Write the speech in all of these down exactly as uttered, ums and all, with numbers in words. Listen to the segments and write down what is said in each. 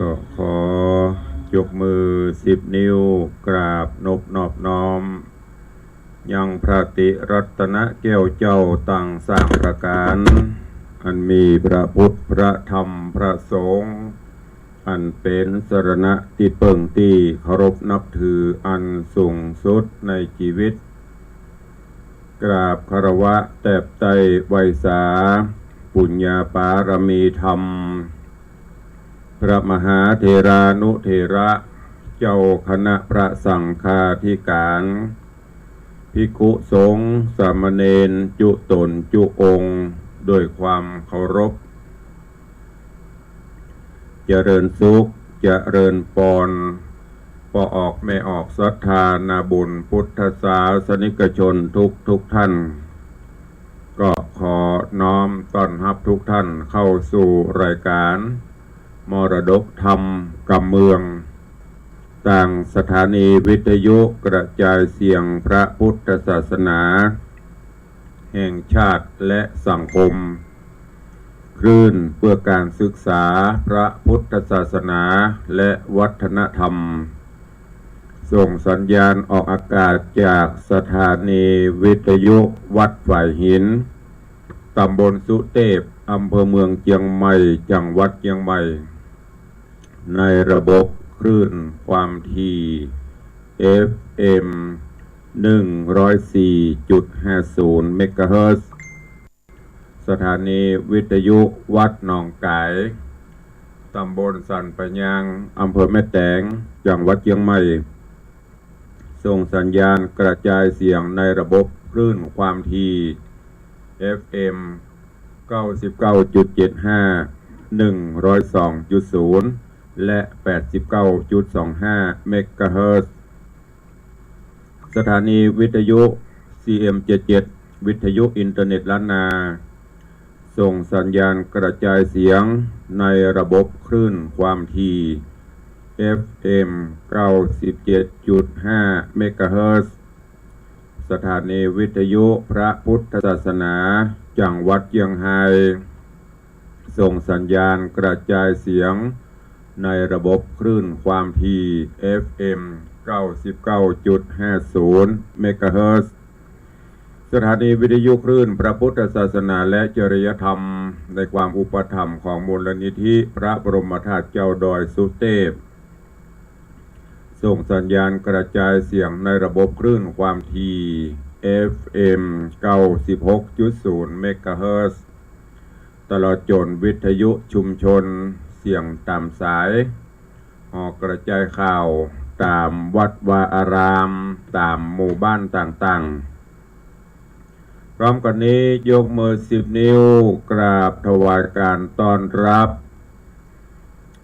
ก็ขอยกมือสิบนิ้วกราบนบนอบน้อม ยังพระติรัตนแก้วเจ้าตังสามประก๋าน อันมีพระพุทธ พระธรรม พระสงฆ์ อันเป๋นสรณะตี้เปิ้งตี้เคารพนับถืออันสูงสุดในจีวิต กราบคารวะแตบไต้ไหว้สา ปุญญาปารมีธรรม พระมหาเถรานุเถระ เจ้าคณะพระสังฆาธิก๋าน ภิกขุสงฆ์สามเณรจุ๊ต๋นจุ๊องค์ ด้วยความเคารพ เจริญสุข เจริญปอน ป้อออกแม่ออกศรัทธานาบุญพุทธศาสนิกชนทุกทุกท่าน ก็ขอน้อมต้อนฮับทุกท่านเข้าสู่รายก๋านมรดกธรรมกำเมือง ตางสถานีวิทยุกระจายเสียงพระพุทธศาสนาแห่งชาติและสังคม คลื่นเพื่อการศึกษาพระพุทธศาสนาและวัฒนธรรม ส่งสัญญาณออกอากาศจากสถานีวิทยุวัดฝายหิน ต๋ำบลสุเตพ อำเภอเมืองเจียงใหม่ จังหวัดเจียงใหม่ ในระบบคลื่นความถี่ เอฟเอ็ม หนึ่งร้อยสี่จุดห้าศูนย์ เมกะเฮิรตซ์ สถานีวิทยุวัดหนองก๋าย ต๋ำบลสันป่ายาง อำเภอแม่แตง จังหวัดเจียงใหม่ ส่งสัญญาณกระจายเสียงในระบบคลื่นความถี่ เอฟเอ็ม เก้าสิบเก้าจุดเจ็ดห้า หนึ่งร้อยสองจุดศูนย์ และ แปดสิบเก้าจุดสองห้า เมกะเฮิรตซ์ สถานีวิทยุ ซีเอ็มเจ็ดเจ็ด วิทยุอินเทอร์เน็ตล้านนา ส่งสัญญาณกระจายเสียงในระบบคลื่นความถี่ เอฟเอ็ม เก้าสิบเจ็ดจุดห้า เมกะเฮิรตซ์ สถานีวิทยุพระพุทธศาสนา จังหวัดเจียงไฮ้ ส่งสัญญาณกระจายเสียงในระบบคลื่นความถี่ เอฟเอ็ม เก้าสิบเก้าจุดห้าศูนย์ เมกะเฮิรตซ์ สถานีวิทยุคลื่นพระพุทธศาสนาและจริยธรรม ในความอุปถัมภ์ของมูลนิธิพระบรมธาตุเจ้าดอยสุเตพ ส่งสัญญาณกระจายเสียงในระบบคลื่นความถี่ เอฟเอ็ม เก้าสิบหกจุดศูนย์ เมกะเฮิรตซ์ ตลอดจ๋นวิทยุชุมชนเสียงต๋ามสาย หอกระจายข่าวต๋ามวัดวาอาราม ต๋ามหมู่บ้านต่างๆ พร้อมกั๋นนี้ยกมือสิบนิ้วกราบถวายการต้อนรับ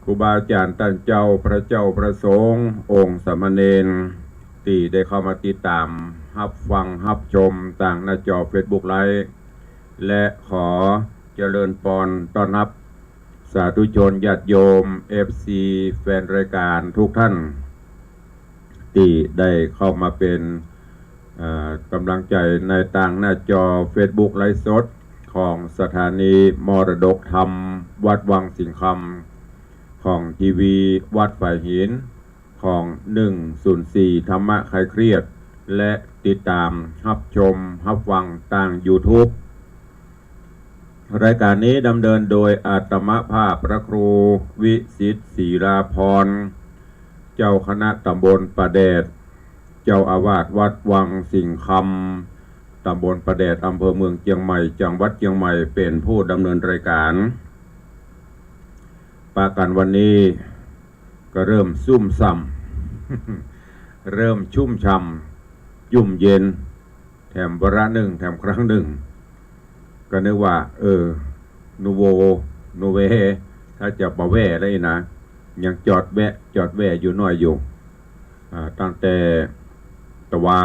ครูบาอาจ๋ารย์ต้านเจ้า พระเจ้าพระสงฆ์ องค์สามเณร ตี้ได้เข้ามาติดต๋าม ฮับฟัง ฮับชมตางหน้าจอเฟซบุ๊กไลฟ์ และขอเจริญปอนต้อนฮับ สาธุชนญาติโยม เอฟซี แฟนรายก๋านทุกท่าน ตี้ได้เข้ามาเป๋น เอ่อ ก๋ำลังใจ๋ในตางหน้าจอเฟซบุ๊กไลฟ์สดของสถานีมรดกธรรมวัดวังสิงห์คำ ของทีวีวัดฝายหิน ของหนึ่งศูนย์สี่ธรรมะคลายเครียด และติดต๋ามฮับชมฮับฟังตางยูทูบ รายก๋านนี้ดำเนินโดยอาตมาภาพพระครูวิสิทธิ์ศิลาภรณ์ เจ้าคณะต๋ำบลป่าแดด เจ้าอาวาสวัดวังสิงห์คำ ต๋ำบลป่าแดด อำเภอเมืองเจียงใหม่ จังหวัดเจียงใหม่ เป๋นผู้ดำเนินรายก๋าน ปะกั๋นวันนี้ก็เริ่มชุ่มส่ำ เริ่มชุ่มฉ่ำ ยุ่มเย็น แถมวาระนึ่ง แถมครั้งนึ่ง ก็นึกว่า เออ นูโว นูเว ถ้าจะบ่าแว่แล้วนี่นะ ยังจอดแวะ จอดแว่อยู่หน้อยอยู่ อ่า ตั้งแต่ตะวา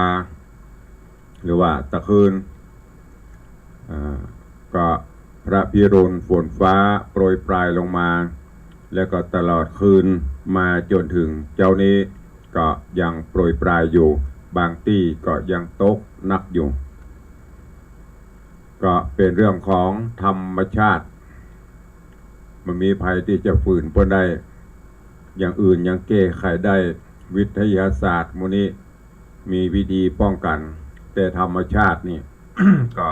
หรือว่าตะคืน อ่า ก็พระพิรุณฝนฟ้าโปรยปรายลงมา แล้วก็ตลอดคืนมาจ๋นเถิงเจ๊านี้ ก็ยังโปรยปรายอยู่ บางตี้ก็ยังตกหนักอยู่ ก็เป๋นเรื่องของธรรมชาติ บ่มีใผตี้จะฝืนเปิ้นได้ อย่างอื่นยังแก้ไขได้ วิทยาศาสตร์หมู่นี้มีวิธีป้องกัน แต่ธรรมชาตินี่ ก็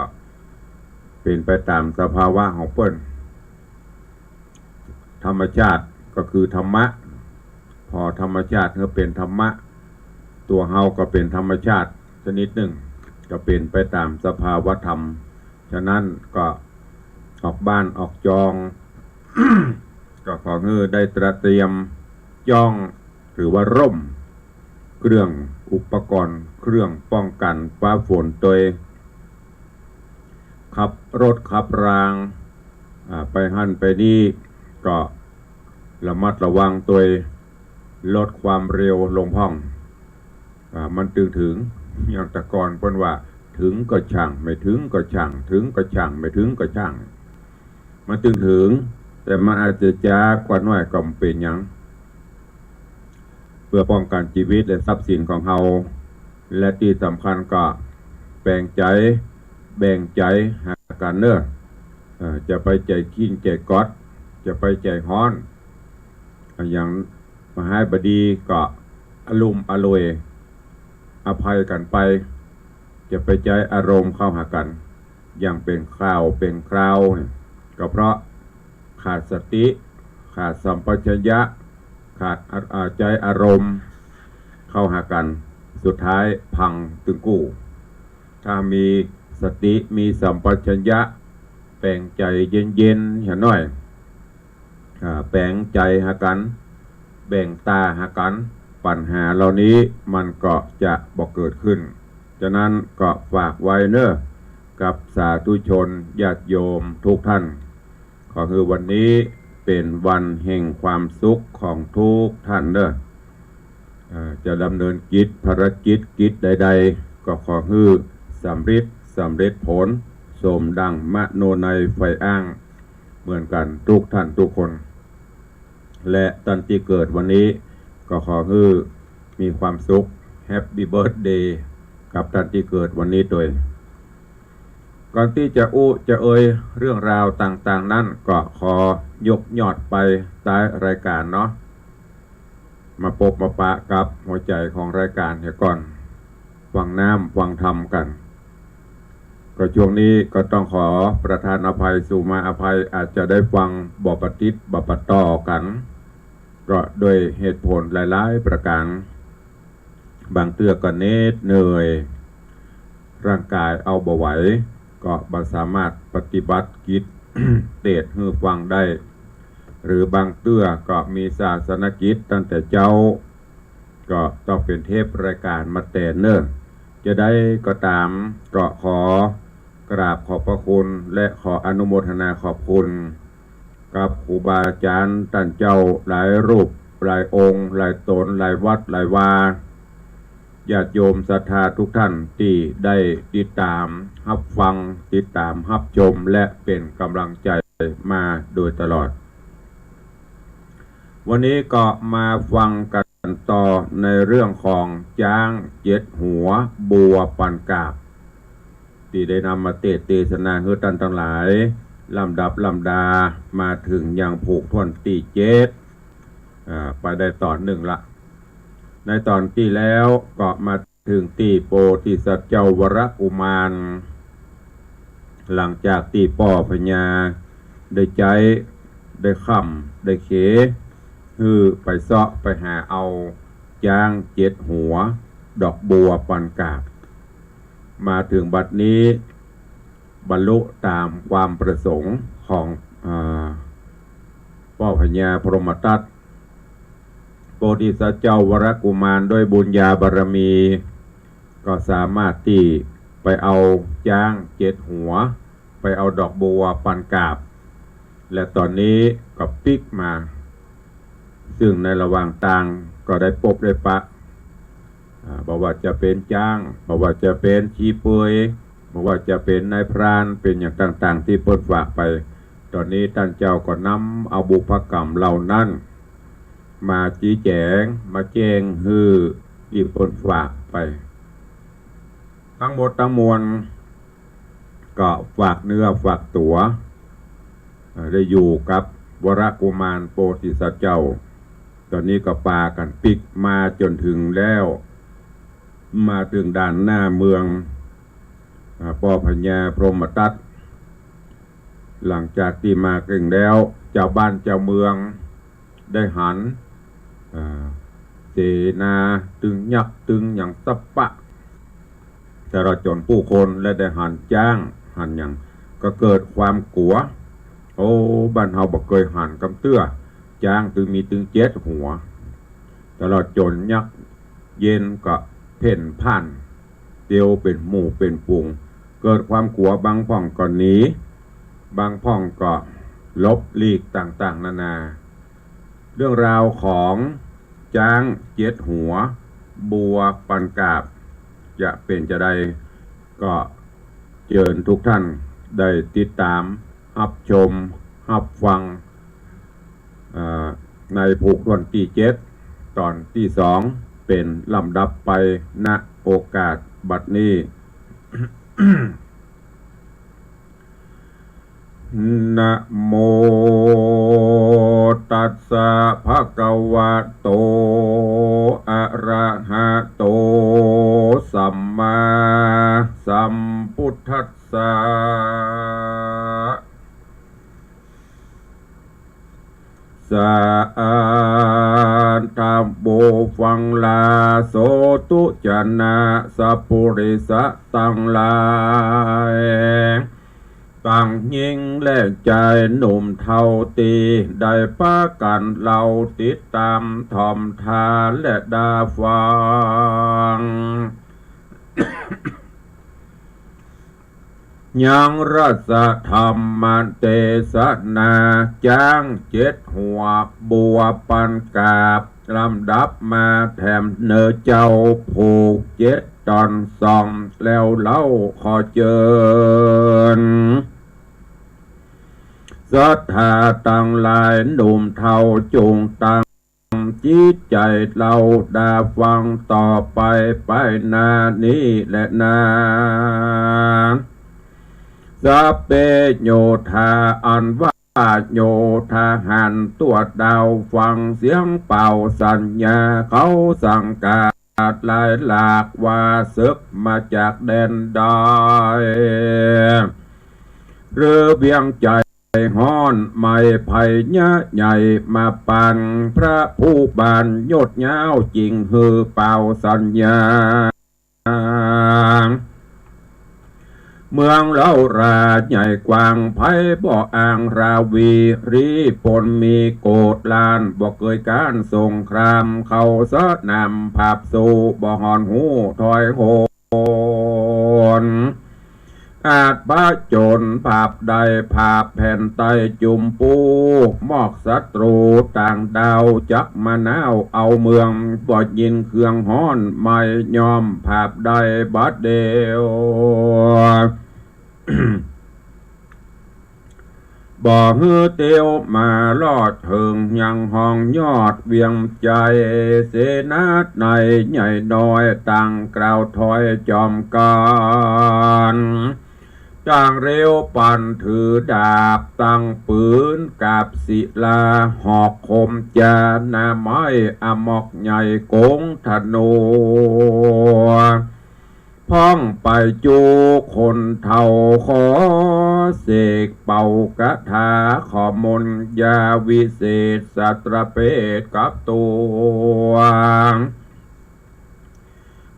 เป๋นไปต๋ามสภาวะของเปิ้น ธรรมชาติก็คือธรรมะ พอธรรมชาติหื้อเป๋นธรรมะ ตั๋วเฮาก็เป๋นธรรมชาติชนิดนึ่ง ก็เป๋นไปต๋ามสภาวะธรรม ฉะนั้นก็ออกบ้านออกจอง ก็ขอหื้อได้ตระเตรียมจ้อง หรือว่าร่ม เครื่องอุปกรณ์ เครื่องป้องกันฟ้าฝนตวย ขับรถขับราง อ่า ไปหั้นไปนี่ ก็ระมัดระวังตวย ลดความเร็วลงพ่อง อ่า มันตึงเถิง อย่างแต่ก่อนเปิ้นว่า เถิงก็ช่าง ไม่เถิงก็ช่าง เถิงก็ช่าง ไม่เถิงก็ช่าง มันตึงเถิง แต่มันอาจจะจ๊ากว่าน้อยก็บ่เป๋นหยัง เปื้อป้องกันจีวิตและทรัพย์สินของเฮา และตี้สำคัญก็แปงใจ๋ แบ่งใจ๋หากั๋นเน่อ เอ่อ จะไปใจ๋ขิ้นใจ๋ก๊อด จะไปใจ๋ฮ้อน อย่างมหาบดีก็อลุ่มอล่วย อภัยกั๋นไป จะไปใจ๊อารมณ์เข้าหากั๋น อย่างเป๋นข่าวเป๋นคราวเนี่ย ก็เพราะขาดสติ ขาดสัมปชัญญะ ขาด อ่า ใจ๊อารมณ์เข้าหากั๋น สุดท้ายพังตึงกู้ ถ้ามีสติ มีสัมปชัญญะ แปงใจ๋เย็นๆ หาน้อย อ่า แปงใจ๋หากั๋น แบ่งต๋าหากั๋น ปัญหาเหล่านี้มันก็จะบ่เกิดขึ้น ฉะนั้นก็ฝากไว้เน่อ กับสาธุชนญาติโยมทุกท่าน ขอหื้อวันนี้เป๋นวันแห่งความสุขของทุกท่านเน่อ เอ่อ จะดำเนินกิจภารกิจกิจใดๆ ก็ขอหื้อสำเร็จ สำเร็จผล สมดังมโนนัยใฝ่อ้าง เหมือนกั๋นทุกท่านทุกคน และต้านตี้เกิดวันนี้ ก็ขอหื้อมีความสุข แฮปปี้เบิร์ธเดย์ กับต้านตี้เกิดวันนี้ตวย ก่อนตี้จะอู้จะเอ่ยเรื่องราวต่างๆ นั้น ก็ขอยกยอดไปต๊ายรายก๋านเนาะ มาปบมาปะกับหัวใจ๋ของรายก๋านเหียก่อน ฟังน้ำฟังธรรมกั๋น ก็ช่วงนี้ก็ต้องขอประทานอภัย สุมาอภัย อาจจะได้ฟังบ่ปะติดบ่ปะต่อกั๋น ก็ด้วยเหตุผลหลายๆ ประก๋าน บางเตื้อก็เหน็ดเหนื่อย ร่างก๋ายเอาบ่ไหว ก็บ่สามารถปฏิบัติกิจ เตศน์หื้อฟังได้ หรือบางเตื้อก็มีศาสนกิจตั้งแต่เจ๊า ก็ต้องเป๋นเทปรายก๋านมาแตนเน่อ จะใดก็ต๋าม ก็ขอกราบขอบพระคุณ และขออนุโมทนาขอบคุณ กับครูบาอาจ๋ารย์ต้านเจ้าหลายรูป หลายองค์ หลายต๋น หลายวัด หลายวา ญาติโยมศรัทธาทุกท่านตี้ได้ติดต๋ามฮับฟัง ติดต๋ามฮับชม และเป๋นก๋ำลังใจ๋มาโดยตลอด วันนี้ก็มาฟังกั๋นต่อในเรื่องของจ๊างเจ็ดหัว บัวปันกาบ ตี้ได้นำมาเตศน์เตสนาหื้อต้านตังหลาย ลำดับลำดา มาเถิงยังผูกถ้วนตี้เจ็ด อ่า ไปได้ต๋อนนึ่งละ ในต๋อนตี้แล้วก็มาเถิงตี้โปธิสัตว์เจ้าวรกุมาร หลังจากตี้ป้อพญาได้ใจ๊ ได้ค่ำ ได้เข หื้อไปเซาะไปหาเอาจ๊างเจ็ดหัว ดอกบัวปันกาบ มาเถิงบัดนี้ บรรลุต๋ามความประสงค์ของ อ่า ป้อพญาพรหมทัต โปธิสัตว์เจ้าวรกุมารด้วยบุญญาบารมี ก็สามารถตี้ไปเอาจ๊างเจ็ดหัว ไปเอาดอกบัวปันกาบ และต๋อนนี้ก็ปิ๊กมา ซึ่งในระหว่างตางก็ได้ปบได้ปะ อ่า บ่ว่าจะเป๋นจ๊าง บ่ว่าจะเป๋นชีเปลือย บ่ว่าจะเป๋นนายพราน เป๋นอย่างต่างๆ ตี้เปิ้นฝากไป ต๋อนนี้ต้านเจ้าก็นำเอาบุพกรรมเหล่านั้น มาจี๊แจ๋ง มาแจ้งหื้อตี้เปิ้นฝากไป ตังหมดตังมวล ก็ฝากเนื้อฝากตั๋ว เอ่อ ได้อยู่กับวรกุมารโปธิสัตว์เจ้า ต๋อนนี้ก็ปากั๋นปิ๊กมาจ๋นเถิงแล้ว มาเถิงด้านหน้าเมือง อ่า ป้อพญาพรหมทัต หลังจากตี้มาเถิงแล้ว จาวบ้านจาวเมืองได้หัน อ่า เสนาตึงยักษ์ตึงหยังตับปะ ตลอดจ๋นผู้คนและได้หันจ๊างหันหยัง ก็เกิดความกั๋ว โอ้ บ้านเฮาบ่เกยหันกำเตื้อ จ๊างตึงมีตึงเจ็ดหัว ตลอดจ๋นยักษ์เย็นก็เพ่นพ่าน เตียวเป๋นหมู่เป๋นฝูง เกิดความกั๋ว บางพ่องก็หนี บางพ่องก็หลบหลีกต่างๆ นานา เรื่องราวของจ๊างเจ็ดหัว บัวปันกาบ จะเป๋นจาใด ก็เจิญทุกท่านได้ติดต๋าม ฮับชม ฮับฟัง เอ่อ ในผูกต้นตี้เจ็ด ต๋อนตี้สอง เป๋นลำดับไป ณ โอกาสบัดนี้ นะโมตัสสะ ภะคะวะโต อะระหะโต สัมมาสัมพุทธัสสะ สาธุ ฟังลา โสธุ จะนะ สัพปุริสะตังหลาย ตังญิงและจายหนุ่มเฒ่า ตี้ได้ปากั๋นเล่าติดต๋ามถ่อมทาและดาฟัง ยังรัสธรรมเตสนา จ๊างเจ็ดหัว บัวปันกาบ ลำดับมาแถมเน่อเจ้า ผูกเจ็ดต๋อนสอง แล้วเล่าขอเจิญ ศรัทธาตังหลาย หนุ่มเฒ่าจุ่งตั้ง จิตใจ๋เล่าดาฟังต่อไป ไปหน้านี้แลนา สัพเพโยธา อันว่าโยธาหารตั๋วดาว ฟังเสียงเป่าสัญญา เขาสังกาดหลายหลาก ว่าเสิกมาจากแดนใด หรือเวียงใจ๋ฮ้อน ไม้ไผ่ยะใหญ่มาปัน พระผู้บานยศยาว จิ่งหื้อเป่าสัญญา เมืองเล้าราใหญ่กว้าง ไพบ่ออ่างราวี รีปนมีโกฏล้าน บ่เกยก๋านสงคราม เข้าสนามผาบสู้ บ่ฮ้อนหู้ถอยโหน อาจผจญผาบใดผาบแผ่นใต้จุมปู มอกศัตรูต่างดาว จักมาหนาวเอาเมือง บ่ยินเครื่องฮ้อน ไม้ย่อมผาบใดบัดเดียว บ่หื้อเตียวมาลอดเถิง ยังห้องยอดเวียงใจ๋ เสนาในใหญ่น้อย ต่างกล่าวถอยจอมกั๋น ต่างเร็วปันถือดาบ ตั้งปืนกาบศิลา หอกคมจาหน้าไม้ อมอกใหญ่โก๋งธนู พ่องไปจูคนเฒ่า ขอเสกเป่าคาถา ขอมนต์ยาวิเศษ สัตว์ประเภทกับตั๋ว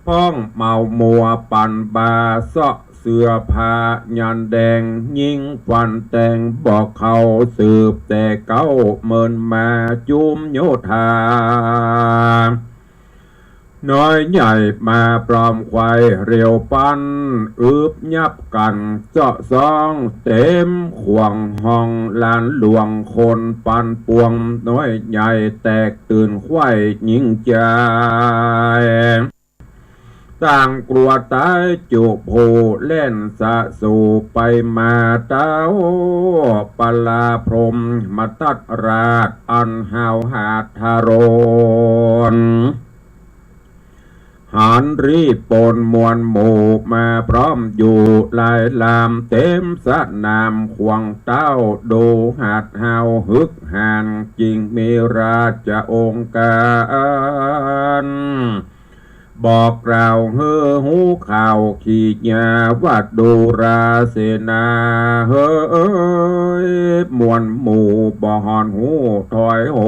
พ่องเมามัวปันบา เซาะเสื้อผ้ายันแดง ยิ่งฟันแตงบ่เข้า สืบแต่เก๊าเมินมาจุมโยธา น้อยใหญ่มาปลอมไขว่ เร็วปันอึบยับกั๋น เซาะซ้องเต็มข่วงห้อง ลานหลวงคนปันปวง น้อยใหญ่แตกตื่นไขว่ยิ่งใจ๋ ต่างกลัวต๋ายจุผู้ แล่นสะสู่ไปมา เต้าปลาพรหมทัตราช อันห้าวหาญทะโรน หันรีบป่นมวลหมู่มาพร้อมอยู่หลายลำ เต็มสนามขวางเต้า ดูหาดฮาวฮึกหัน จึงมีราชองค์การ บอกกล่าวหื้อฮู้ข่าวขีญาว่า ดูราเสนาเฮย มวลหมู่บ่หอนฮู้ถอยโห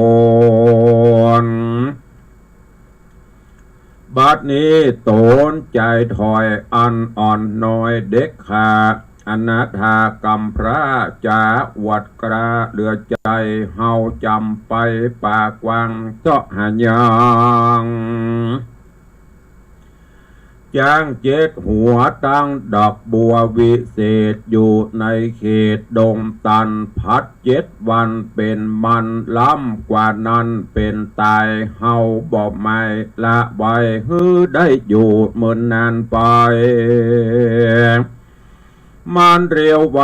น บัดนี้ต๋นจายถอยอันอ่อนน้อยเด็กขาด อนาถากำพร้าจ๋า หวาดกล้าเหลือใจ๋ เฮาจ๋ำไปป่ากว้างเซาะหายัง จ๊างเจ็ดหัวตังดอกบัววิเศษ อยู่ในเขตดงตัน ผัดเจ็ดวันเป๋นมัน ล้ำกว่านั้นเป๋นต๋าย เฮาบ่หมายละไว้ หื้อได้อยู่เมินนานไป มันเร็วไว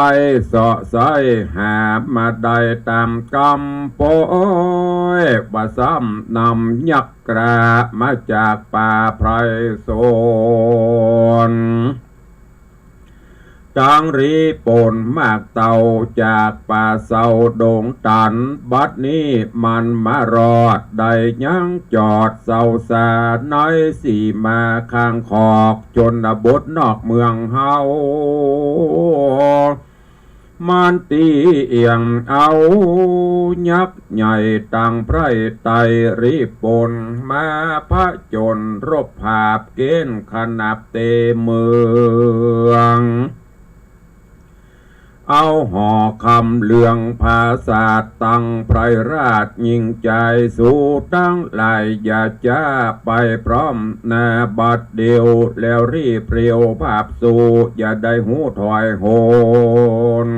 เซาะใส้ หามาได้ต๋ามกำปอย ว่าซ้ำนำยักษ์กล้ามาจากป่าไพรสน ตังรีบป่นหมากเต้าจากป่าเซาดงตัน บัดนี้มันมารอดได้ยังจอดเซาสา ในสีมาข้างขอกชนบทนอกเมืองเฮา มันตี้เอี่ยงเอายักษ์ใหญ่ตังไพร่ไตร รีบป่นมาผจญรบผาบเก๋ณฑ์ขนาบเตเมือง เอาหอคำเหลืองผาสาทตังไพรราชยิ่งใจ๋ สูตังหลายอย่าจ๊าไปพร้อมนาบัดเดียว แล้วรีบเร็วผาบสู่ อย่าได้ฮู้ถอยโหน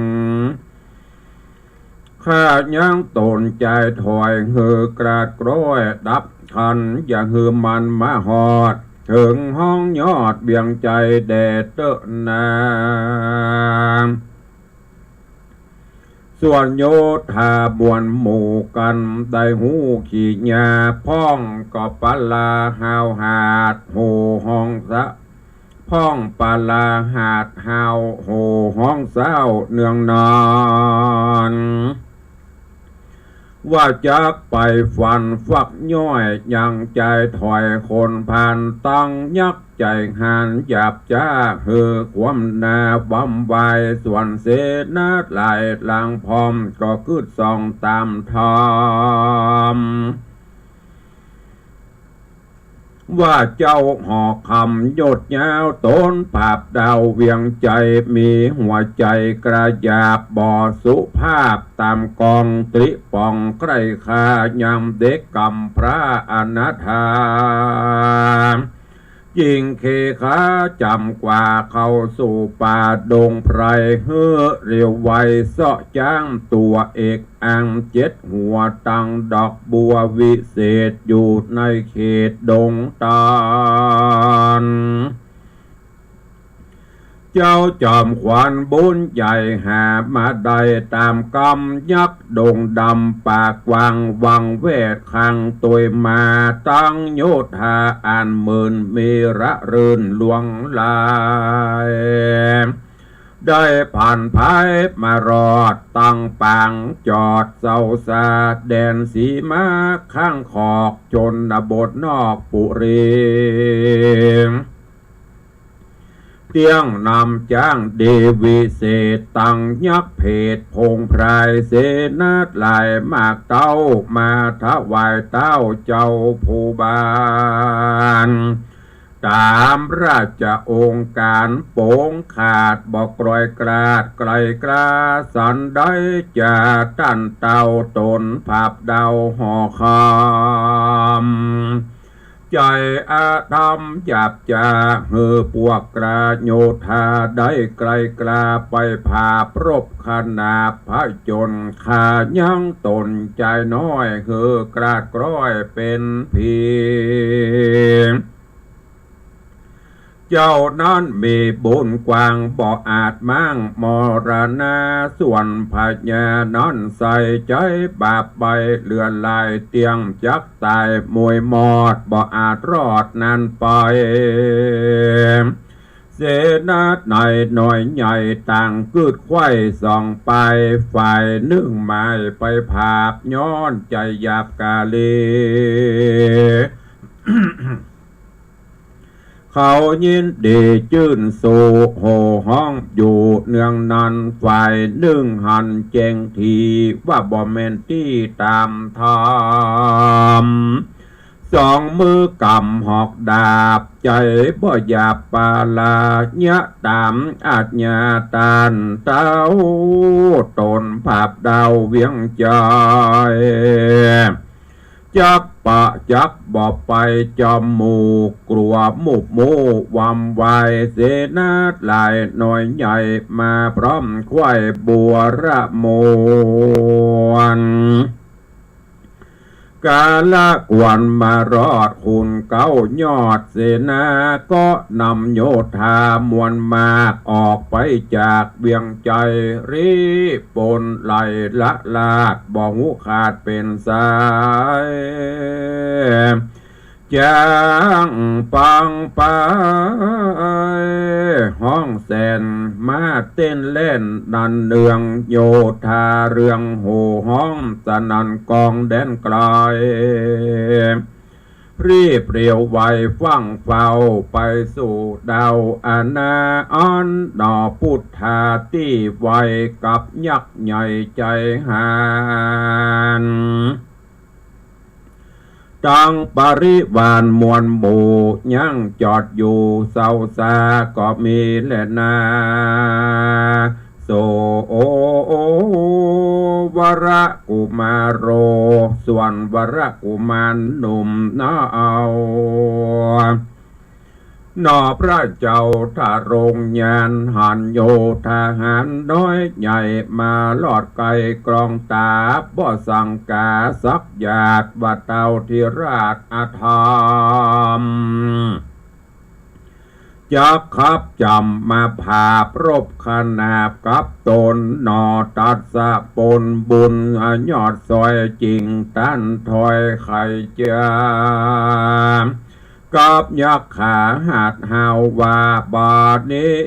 ข้ายังต๋นจายถอยหื้อกราดกร้อยดับคัน อย่าหื้อมันมาฮอดเถิงห้องยอดเวียงใจ๋แด่เต๊อะนา ส่วนโยธามวลหมู่กั๋นได้ฮู้ขีญา พ่องก็ปะลาหาวหาด โห่ฮ้องสะ พ่องปะลาหาดหาว โห่ฮ้องเศร้าเนืองนาน ว่าจักไปฟันฟักย้อย ยังจายถอยคนผ่านตังยักษ์ใจ๋หาญหยาบจ๊า หื้อความหนาวำวาย ส่วนเสนาหลายหลังพร้อม ก็กึ๊ดส่องต๋ามธรรม ว่าเจ้าหอคำยศยาวต๋นผาบดาวเวียงใจ๋ มีหัวใจ๋กระหยาบบ่สุภาพ ต๋ามกองตริป๋องใคร่ฆ่า ยังเด็กกำพร้าอนาถา ยิ่งเคขาจ๋ำกว่าเข้าสู่ป่าดงไพร หื้อเร็วไวเซาะจ๊างตั๋วเอก อ่างเจ็ดหัวตังดอกบัววิเศษ อยู่ในเขตดงตัน เจ้าจอมขวัญบุญใหญ่หามาได้ต๋ามกำ ยักษ์ดงดำปากกว้างวังแวดข้างตวยมา ตังโยธาอันหมื่นมีระรื่นหลวงหลาย ได้ผ่านพายมารอดตังปางจอดเซาสา แดนสีมาข้างขอกชนบทนอกปุรี เตี้ยงนำจ๊างดีวิเศษ ตังยักษ์เพศพงพราย เสนาหลายมากเต้ามาถวายเต้าเจ้าผู้บาน ต๋ามราชองค์การโป๋งขาดบ่กรอยกราดไกลกล้า สันได้จะต้านเต้าต๋นผาบดาวหอคำ ใจ๋อธรรมหยาบจ๊า หื้อปวกกระโยธาได้ไกลกล้า ไปผาบรบขนาบผจญ ข้ายังต๋นจายน้อย หื้อกราดกร้อยเป๋นผี เจ้านั้นมีบุญกว้างบ่อาจม้างมรณา ส่วนพญานั้นใส่ใจ๋บาปไปเหลือหลาย เตียมจักต๋ายมวยมอดบ่อาจรอดนั้นไป เสนาในหน่วยใหญ่ต่างกึ๊ดไขว้สองปาย ฝ่ายนึ่งหมายไปผาบย้อนใจ๋หยาบกาลี เขายินดีจื้นสู้โห่ฮ้องอยู่เนืองนั้น ฝ่ายนึ่งหันแจ้งดีว่าบ่แม่นตี้ต๋ามธรรม สองมือกำหอกดาบ ใจ๋บ่หยาบปาลา เยียะต๋ามอาจญาต้านเต้า ต๋นผาบดาวเวียงใจ๋ จักปะจักบ่ไปจอมหมู่ กลัวหมู่หมู่วำวาย เสนาหลายหน่วยใหญ่มาพร้อมไขว้บัวระมวล กาละกวนมารอดขุนเก๊ายอดเสนา ก็นำโยธามวลมากออกไปจากเวียงใจ๋ รีบปนไหลละลาดบ่ฮู้ขาดเป๋นสาย จ้างปังไป ฮ้องแสนม้าเต้นแล่นดันเนือง โยธาเรืองโห่ฮ้องสนั่นกองแดนไกล รีบเร็วไวฟั่งเฝ้าไปสู่ดาวอาณา อันหน่อปุทธาตี้ไวกับยักษ์ใหญ่ใจ๋หาญ ตังปริวารมวลหมู่ยังจอดอยู่เซาซาก็มีแลนา โส วรกุมารโร ส่วนวรกุมารหนุ่มนาเอา หน่อพระเจ้าทรงญาณหันโยธาหารน้อยใหญ่มารอดไกลกรองต๋า บ่สังกาสักหยาดว่าเต้าธิราชอธรรม จักขับจำมาผาบรบขนาบกับต๋นหน่อ ตัดสะปนบุญอยอดซอยจิ่งต้านถอยไขจา กับยักขาหัดหาวว่า บาดนี้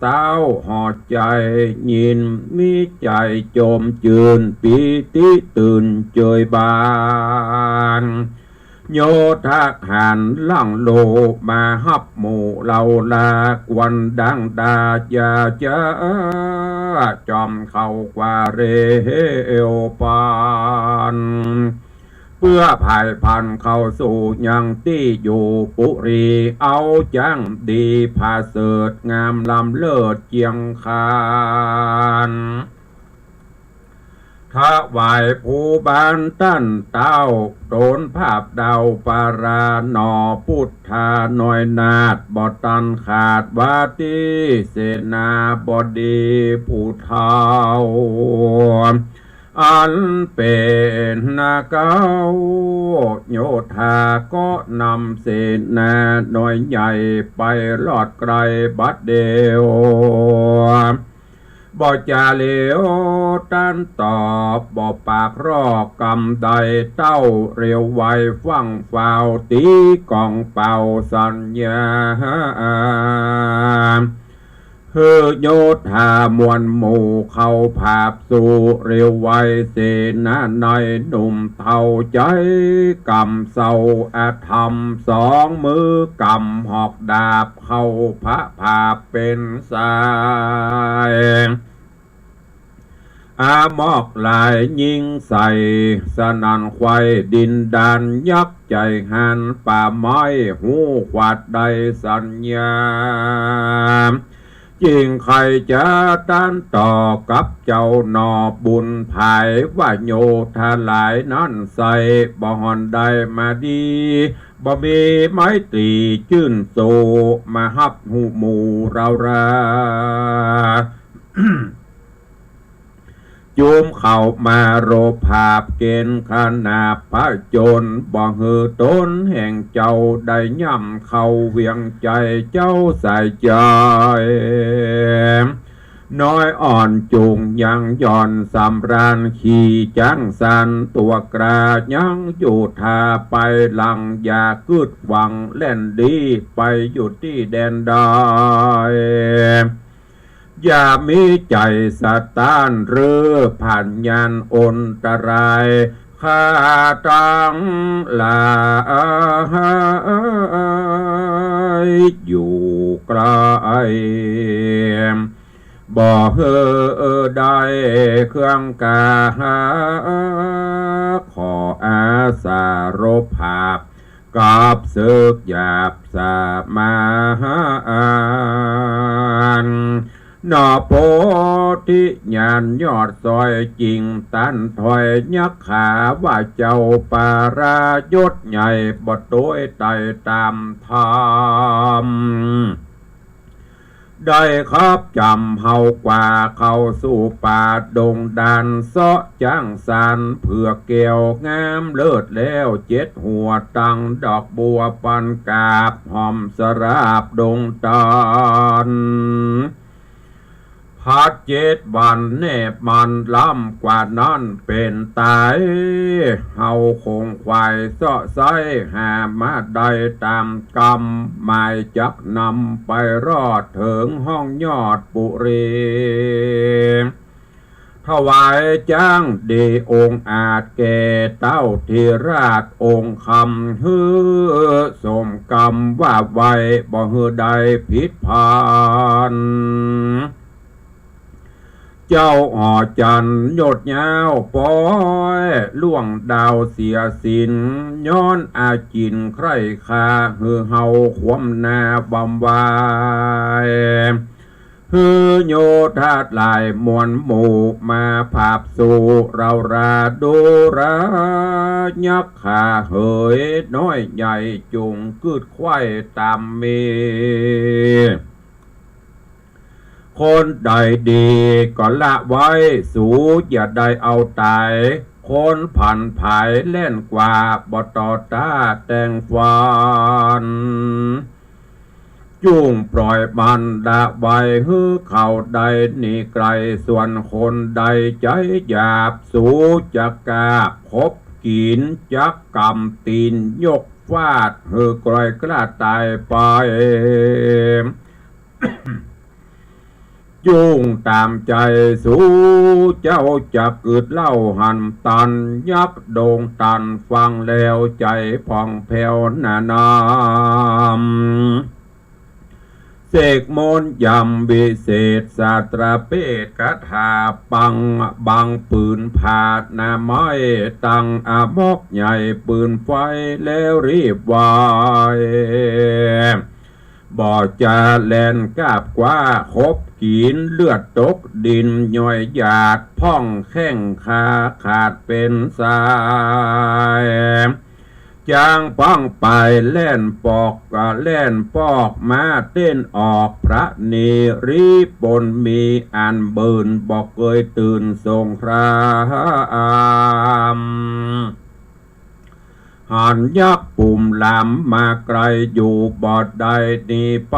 เต้าหอดใจ๋ยิน มีใจ๋จมจื้นปีติตื่นเจยบาน โยธาหารหลั่งโลมาฮับหมู่เหล่าลา กวนดังดาจาจา จอมเข้ากว่าเร็วปาน เปื้อผายพลันเข้าสู่ยังตี้อยู่ปุรี เอาจั้งดีผาเสริฐงามล้ำเลิศเจียงคาน ถวายภูบานต้านเต้า ต๋นผาบดาวปารา หน่อปุทธาน้อยนาถบ่ตันขาดว่าตี้เสนาบดีผู้เฒ่า อันเป๋นนาเก๊า โยธาก็นำเสนาน้อยใหญ่ไปรอดไกลบัดเดียว บ่จาเหลียวต้านตอบ บ่ปากรอกกำใด เต้าเร็วไวฟั่งเฝ้า ตี๋ก๋องเป่าสัญญา หื้อโยธามวลหมู่เข้าผาบสู่เร็วไว เสนาในหนุ่มเฒ่าใจ๋กำเซาอธรรม สองมือกำหอกดาบ เข้าผะผาบเป๋นสาย อามอกลายยิงใส่ สนั่นไขว้ดินดาน ยักษ์ใจ๋หาญป่าไม้ ฮู้ขวัดได้สัญญา จิ่งใค่จะต้านต่อกับเจ้าหน่อบุญผาย ว่าโยธาหลายนั้นใส่ บ่ห่อนได้มาดี บ่มีไม้ตรี๋จื้นโส มาฮับฮู้หมู่เรารา เ จุมเข้ามาโลภาเก๋ณฑ์ขนาบผจญ บ่หื้อต๋นแห่งเจ้าได้ย่ำเข้าเวียงใจ๋เจ้าสายใจ๋ น้อยอ่อนจุ่งยังหย่อนสำราญ ขี่จ๊างสันตั๋วกล้ายังอยู่ท่า ไปหลังอย่ากึ๊ดหวังแล่นดี ไปอยู่ตี้แดนใด อย่ามีใจ๋สะต้านหรือผ่านยานอันตราย ข้าตังหลายอยู่ใก้ บ่หื้อได้เคืองกา ขออาสาโลภา กับศึกหยาบสมาน หนอโพธิญาณยอดซอยจริง ต้านถอยยักขาว่าเจ้าปรายศใหญ่ บ่ตวยไต่ต๋ามธรรม ได้ขับจ๋ำเฮากว่าเข้าสู่ป่าดงดาน เซาะจ๊างสันเผือกแก้วงามเลิศแล้วเจ็ดหัว ตั้งดอกบัวปันกาบหอมสราบดงตาล ผัดเจ็ดวันแนบมันล้ำกว่านั้นเป๋นต๋าย เฮาคงขวายเซาะไซ้หามาได้ต๋ามกำ หมายจักนำไปรอดเถิงห้องยอดปุรี ถวายจ๊างดีองอาจแก่เต้าธิราชองคำ หื้อสมกำว่าไว้ บ่หื้อได้ผิดพลาด เจ้าหอจันทร์ยอดยาวปอยล่วงดาวเสียสิน ย้อนอาจินใคร่คา หื้อเฮาคว่ำหน้าบำวาย หื้อโยธาหลายมวลหมู่มาผาบสู่ เราราดูรายักขาเหย น้อยใหญ่จุ่งกึ๊ดไขว้ต๋ามมี คนใดดีก็ละไว้ สูอย่าได้เอาต๋าย คนผันผายแล่นกว่า บ่ต่อต้าแต่งฟัน จุ่งปล่อยมันละไว้ หื้อเขาได้หนีไก๋ ส่วนคนใดใจ๋หยาบ สูจักกล้าคบกิ๋น จักกำตี๋นยกฟาด หื้อกล้อยกล้าต๋ายไป จุ่งต๋ามใจ๋สู เจ้าจักกึ๊ดเล่าหันตัน ยักษ์ดงตันฟังแล้วใจ๋ผ่องแผ้วหนาหนาม เสกมนต์ยำวิเศษสาตราเปตคาถาปัง บังปืนผาดหน้าไม้ ตั้งอมอกใหญ่ปืนไฟแล้วรีบไหว้ บ่จะแล่นกาบกว้า คบกิ๋นเลือดตกดิน ย่อยหยาดพ่องแข้งขาขาดเป๋นสาย จ๊างปังไปแล่นปอก แล่นปอกมาเต้นออก พระเนรีปนมีอันเบิ่น บ่เกยตื่นสงคราม หันยักษ์ปุ่มหลามมาไก๋ อยู่บ่ได้หนีไป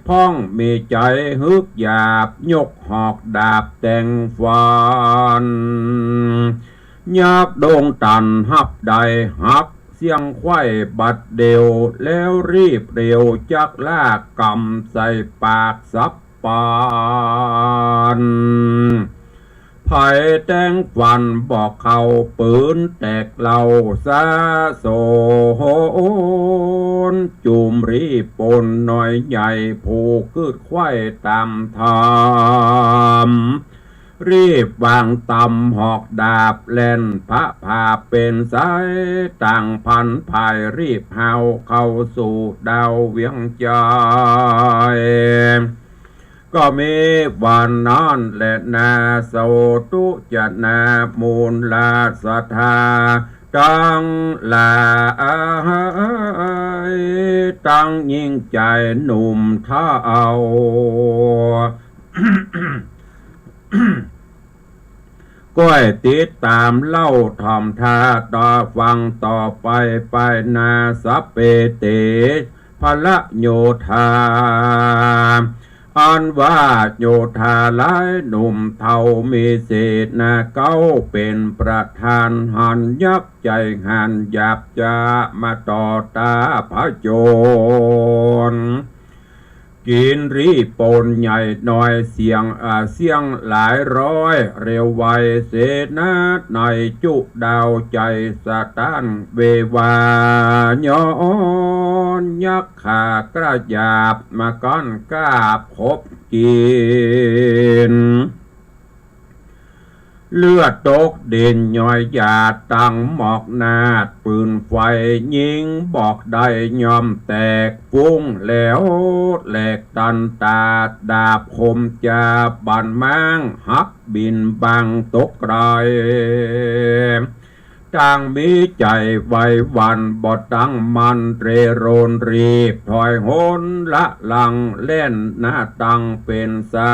พ่องมีใจ๋ฮึกหยาบ ยกหอกดาบแต่งฟัน ยักษ์ดงตันฮับได้หักเสี้ยงไขว้บัดเดียว แล้วรีบเร็วจักลากกำใส่ปากสับปาน ไผแต๊งฟันบ่เข้าปืนแตกเหล่า สะสนจุ่มรีบปนน้อยใหญ่ ผู้กึ๊ดไขว้ต๋ามธรรม รีบวางตำหอกดาบแล่นพะผาเป๋นสาย ต่างผันผายรีบฮาวเข้าสู่ดาวเวียงใจ๋ ก็มีวันนั้นแลนา สาธุจะนามูลศรัทธาตังหลาย ตังญิงใจ๋หนุ่มเฒ่า ก้อยติดต๋ามเล่าถ่อมท่าต่อฟังต่อไป ไปหน้า สัพเพเต พะระโยธา อันว่าโยธาหลายหนุ่มเฒ่ามีเสนาเก๊าเป๋นประธาน หันยักษ์ใจ๋หันหยาบจะมาต่อต้านผจญ กิ๋นรีบปล้นใหญ่น้อยเสี้ยง อ่า เสี้ยงหลายร้อย เร็วไวเสนาในจุดาวใจ๋สะต้านเววา ย้อนยักษ์ขากระหยาบมาก้อนกาบขบกิ๋น เลือดตกดินย้อยหยาดตังหมอกนาด ปืนไฟยิงบอกได้ย่อมแตกฟุ้งแล้วแหลกตันตาด ดาบคมจะบันม้างหักบินบังตกไกล ต่างมีใจ๋ไหวหวั่นบ่ตั้งมั่น เร่ร่นรีบถอยหนละลังแล่นหน้าตังเป๋นสา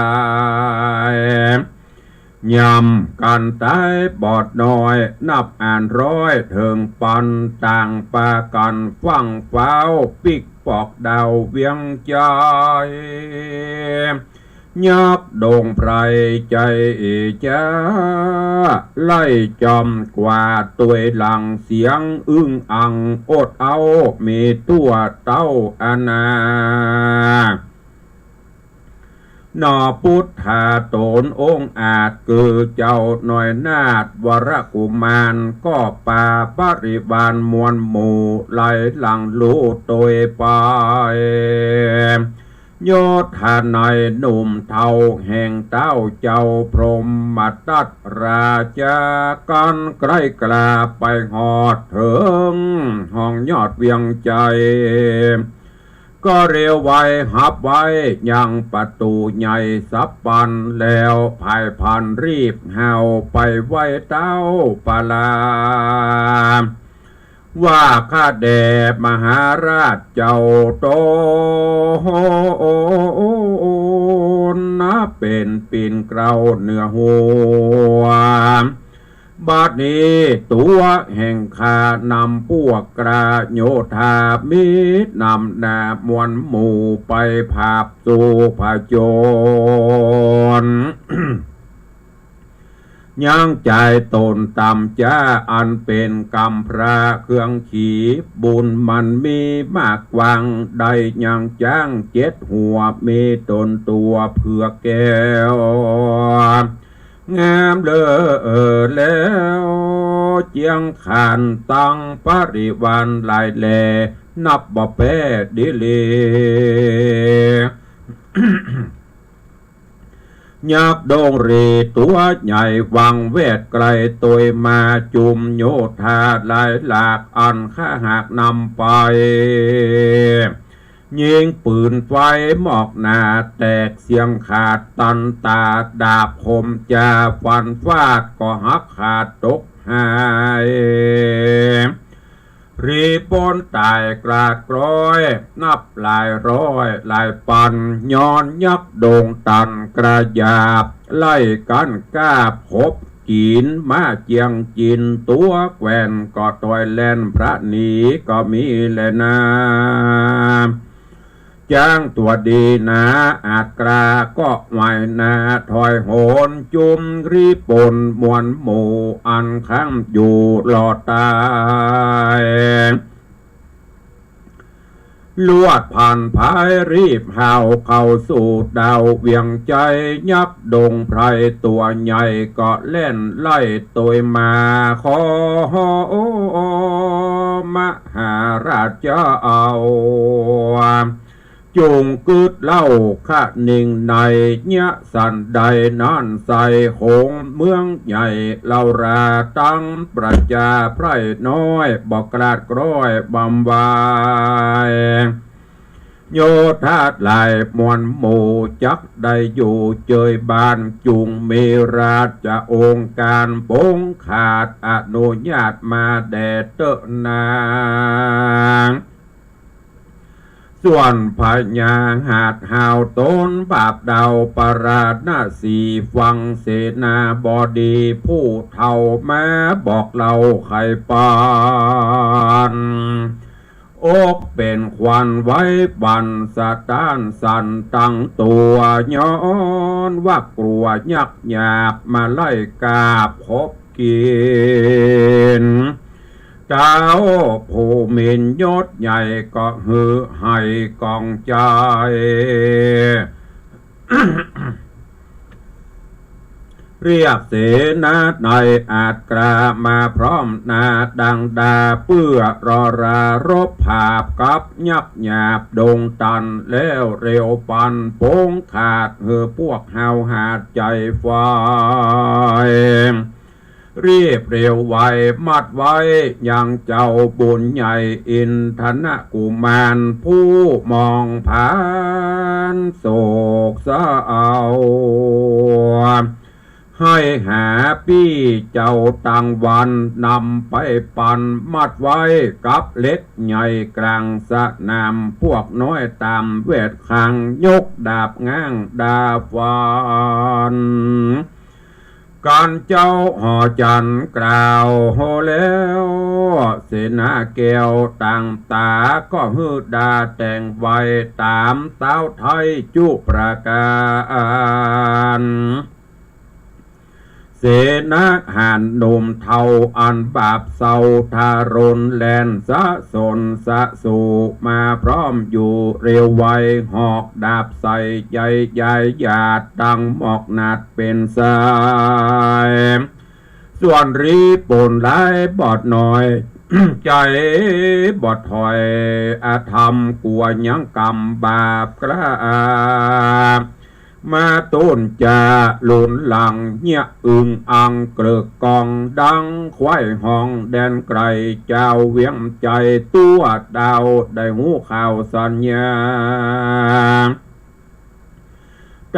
ย ย่ำกั๋นต๋ายบ่น้อยนับอ่านร้อยเถิงปัน ต่างปากั๋นฟั่งฟ้าวปิ๊กปอกดาวเวียงใจ๋ ยักษ์ดงไพรใจ๋เอจ๋า ไล่จอมกว่าตวยหลังเสียงอึ้งอังอดเอา มีตั๋วเต้าอานา หน่อปุทธาต๋นองค์อาจ คือเจ้าน้อยนาถวรกุมาร ก็ปาบริวารมวลหมู่ไหลหลังลู่ตวยไป โยธาในหนุ่มเฒ่าแห่งเต๊าเจ้าพรหมทัตราชา กั๋นใก้กล้าไปฮอดเถิงห้องยอดเวียงใจ๋ ก็เร็วไวฮับไว้ยังประตู๋ใหญ่สับปัน แล้วผายพลันรีบเห่าไปไหว้เต้าปาลา ว่าข้าแด่มหาราชเจ้าต๋นนะ เป๋นปิ่นเกล้าเหนือหัว บัดนี้ตั๋วแห่งข้านำปวกกล้าโยธามิตรนำหน้ามวลหมู่ไปผาบสู่ผจญ ยังใจ๋ต๋นต่ำจ๊าอันเป๋นกำพร้าเครื่องขีบ บุญมันมีมากกว้าง ได้ยังจ๊างเจ็ดหัว มีต๋นตั๋วเผือกแก้ว งามเลิศแล้ว เจียงขันตังบริวารหลายแหล่ นับบ่แป๊ดีหลี ยักษ์ดงรีตั๋วใหญ่วังแวดไกล ตวยมาจุมโยธาหลายหลาก อันข้าหากนำไป ยิงปืนไฟหมอกนาแตกเสี้ยงขาดตันตาด ดาบคมจะฟันฟาดก็หักขาดตกหาย รีบปล้นต๋ายกราดกร้อย นับหลายร้อยหลายปัน ย้อนยักษ์ดงตันกระหยาบ ไล่กั๋นกาบขบกิ๋นมาเจียงจิน ตั๋วแคว่นก็ถอยแล่นพระหนีก็มีแลนา จ๊างตั๋วดีหนาอาจกล้าก็ไหวหน้าถอยหน จุมรีบปล้นมวลหมู่อันค้างอยู่รอดต๋าย ลวดผ่านผายรีบเห่าเข้าสู่ดาวเวียงใจ๋ ยักษ์ดงไพรตั๋วใหญ่ก็แล่นไล่ตวยมา ขอมหาราชเจ้า จุ่งกึ๊ดเล่าคะนิงใน เยียะสันใดนั้นไส้ โขงเมืองใหญ่เล่ารา ตังประจาไพร่น้อย บ่กราดกร้อยบำวาย โยธาหลายมวลหมู่จักได้อยู่เจยบ้าน จุ่งมีราชองค์การปงขาดอนุญาตมาแด่เต๊อะนาง ส่วนพญาหาดฮาวต๋นบาปดาวปาราณสี ฟังเสนาบดีผู้เฒ่ามาบอกเล่าไขปาน อกเป๋นขวัญไหวบั่นสะต้านสั่นตังตั๋ว ย้อนว่ากลัวยักษ์หยาบมาไล่กาบขบกิ๋น เต้าผู้มียศใหญ่ก็หือไหวกองใจ๋ เรียกเสนาในอาจกล้ามาพร้อมหน้าดังดา เปื้อรอรารบผาบกับยักษ์หยาบดงตัน แล้วเร็วปันโป๋งขาดหื้อพวกฮาวหาดใจ๋ไฟ รีบเร็วไวมัดไว้ยังเจ้าบุญใหญ่อินทนกุมาร ผู้มองผานโศกเศร้า ให้หาปี้เจ้าตังวัน นำไปปันมัดไว้กับเหล็กใหญ่กลางสนาม พวกน้อยต๋ามแวดข้างยกดาบง้างดาบฟัน กันเจ้าหอจันทร์กล่าวแล้ว เสนาแก้วต่างต๋าก็หื้อดาแต่งไวต๋ามสาวไทยจุประก๋าน เสนาหาญหนุ่มเฒ่าอันบาปเศร้าทารุณแล่นสะสนสะสู่มาพร้อมอยู่เร็วไว หอกดาบใส่ใหญ่ใหญ่หยาดดังหมอกหนาดเป๋นสาย ส่วนรีปนร้ายบอดน้อย ใจ๋บอดถอย อธรรมกลัวยังกรรมบาปกล้า มาต้นจะหลุนหลังเยียะอึงอังเกลิกกองดังควายฮ้องแดนไก๋ จาวเวียงใจ๋ตั๋วดาวได้ฮู้ข่าวสัญญา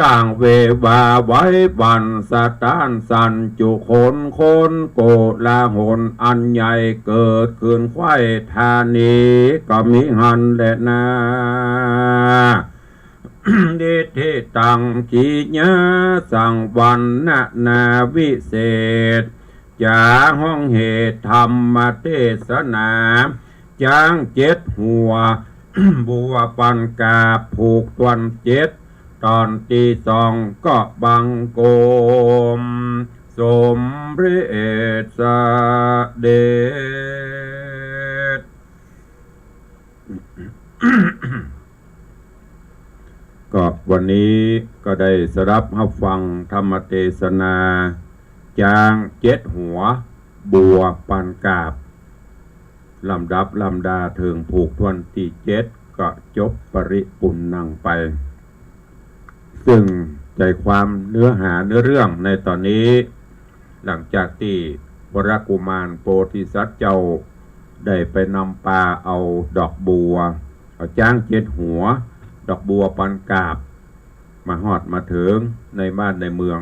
ต่างเววาไหวหวั่นสะต้านสั่นจุคนคน โกลาหลอันใหญ่เกิดขึ้นไขว้ธานีก็มีหั้นแลนา นิธิตังกิยาสังวรรณนาวิเศษ จ๋าฮ้องเหตุธรรมเตสนา จ๊างเจ็ดหัว บัวปันกาบผูกถ้วนเจ็ด ต๋อนตี้สองก็บังคมสมเร็จเสด็จ ก็วันนี้ก็ได้สดับฮับฟังธรรมเตสนา จ๊างเจ็ดหัว บัวปันกาบ ลำดับลำดาเถิงผูกถ้วนตี้เจ็ด ก็จบปริปุณณังไป ซึ่งใจ๋ความเนื้อหาเนื้อเรื่องในต๋อนนี้ หลังจากตี้วรกุมารโพธิสัตว์เจ้าได้ไปนำปาเอาดอกบัว เอาจ๊างเจ็ดหัว ดอกบัวปันกาบ มาฮอดมาเถิงในบ้านในเมือง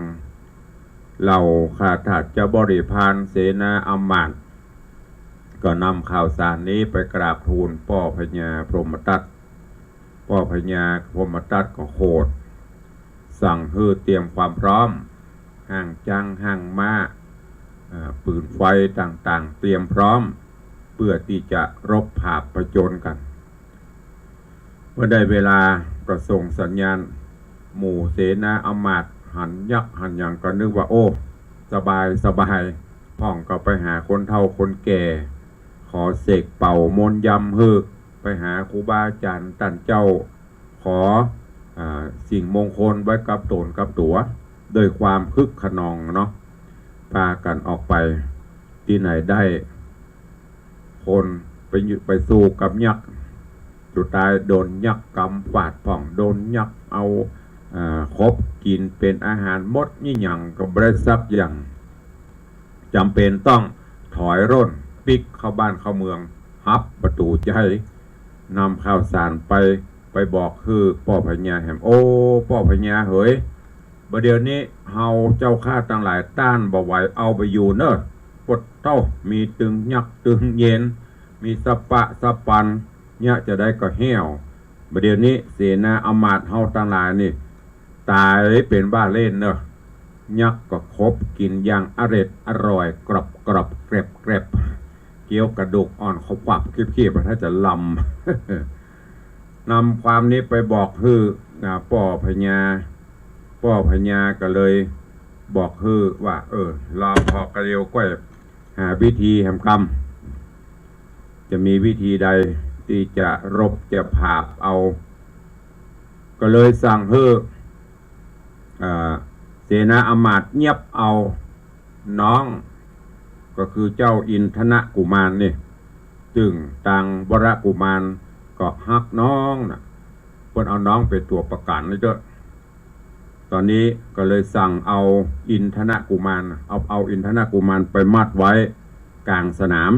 เหล่าข้าทาสเจ้าบริพารเสนาอำมาตย์ ก็นำข่าวสารนี้ไปกราบทูลป้อพญาพรหมทัต ป้อพญาพรหมทัตก็โขด สั่งหื้อเตรียมความพร้อม ฮ้างจ๊างฮ้างม้า อ่า ปืนไฟต่างๆ เตรียมพร้อม เปื้อตี้จะรบผาบผจญกั๋น เมื่อได้เวลาก็ส่งสัญญาณ หมู่เสนาอำมาตย์หันยักษ์หันหยังก็นึกว่า โอ้ สบายสบาย พ่องก็ไปหาคนเฒ่าคนแก่ ขอเสกเป่ามนต์ยำหื้อ ไปหาครูบาอาจ๋ารย์ต้านเจ้า ขอ อ่า สิ่งมงคลไว้กับต๋นกับตั๋ว ด้วยความคึกคะนองเนาะ ปากั๋นออกไป ตี้ไหนได้ คนไปอยู่ ไปสู้กับยักษ์ สุดท้ายโดนยักษ์กำฝาดพ่อง โดนยักษ์เอา อ่า ขบกิ๋นเป๋นอาหารหมด ยี่หยังก็บ่ได้สักอย่าง จ๋ำเป๋นต้องถอยร่นปิ๊กเข้าบ้านเข้าเมือง หับประตู๋ใจ๋ นำข่าวสารไป ไปบอกหื้อป้อพญาแหม โอ้ ป้อพญาเหย บ่าเดี่ยวนี้เฮาเจ้าข้าตังหลายต้านบ่ไหว เอาบ่อยู่เน่อ ปวดเต้า มีตึงยักษ์ตึงเย็น มีสะปะสะปัน เยียะจาใดก็แห้ว บ่าเดี่ยวนี้เสนาอำมาตย์เฮาตังหลายนี่ ต๋ายเป๋นบ้าเล่นเนาะ ยักษ์ก็ขบกิ๋นอย่างอร็ดอร่อย กรอบกรอบแกรบแกรบ เคี้ยวกระดูกอ่อนขวับๆ คีบๆ ถ้าจะลำ นำความนี้ไปบอกหื้อ อ่า ป้อพญา ป้อพญาก็เลยบอกหื้อว่า เออ ลอผ่อกระเดียวก้อย หาวิธีแหมกำ จะมีวิธีใดตี้จะรบจะผราบเอา ก็เลยสั่งหื้อ อ่า เสนาอำมาตย์เยียบเอาน้อง ก็คือเจ้าอินทนกุมารนี่ ซึ่งตางวรกุมารก็ฮักน้องน่ะ เปิ้นเอาน้องเป๋นตั๋วประกั๋นเลยเจ้า ต๋อนนี้ก็เลยสั่งเอาอินทนกุมาร เอา เอาอินทนกุมารไปมัดไว้ก๋างสนาม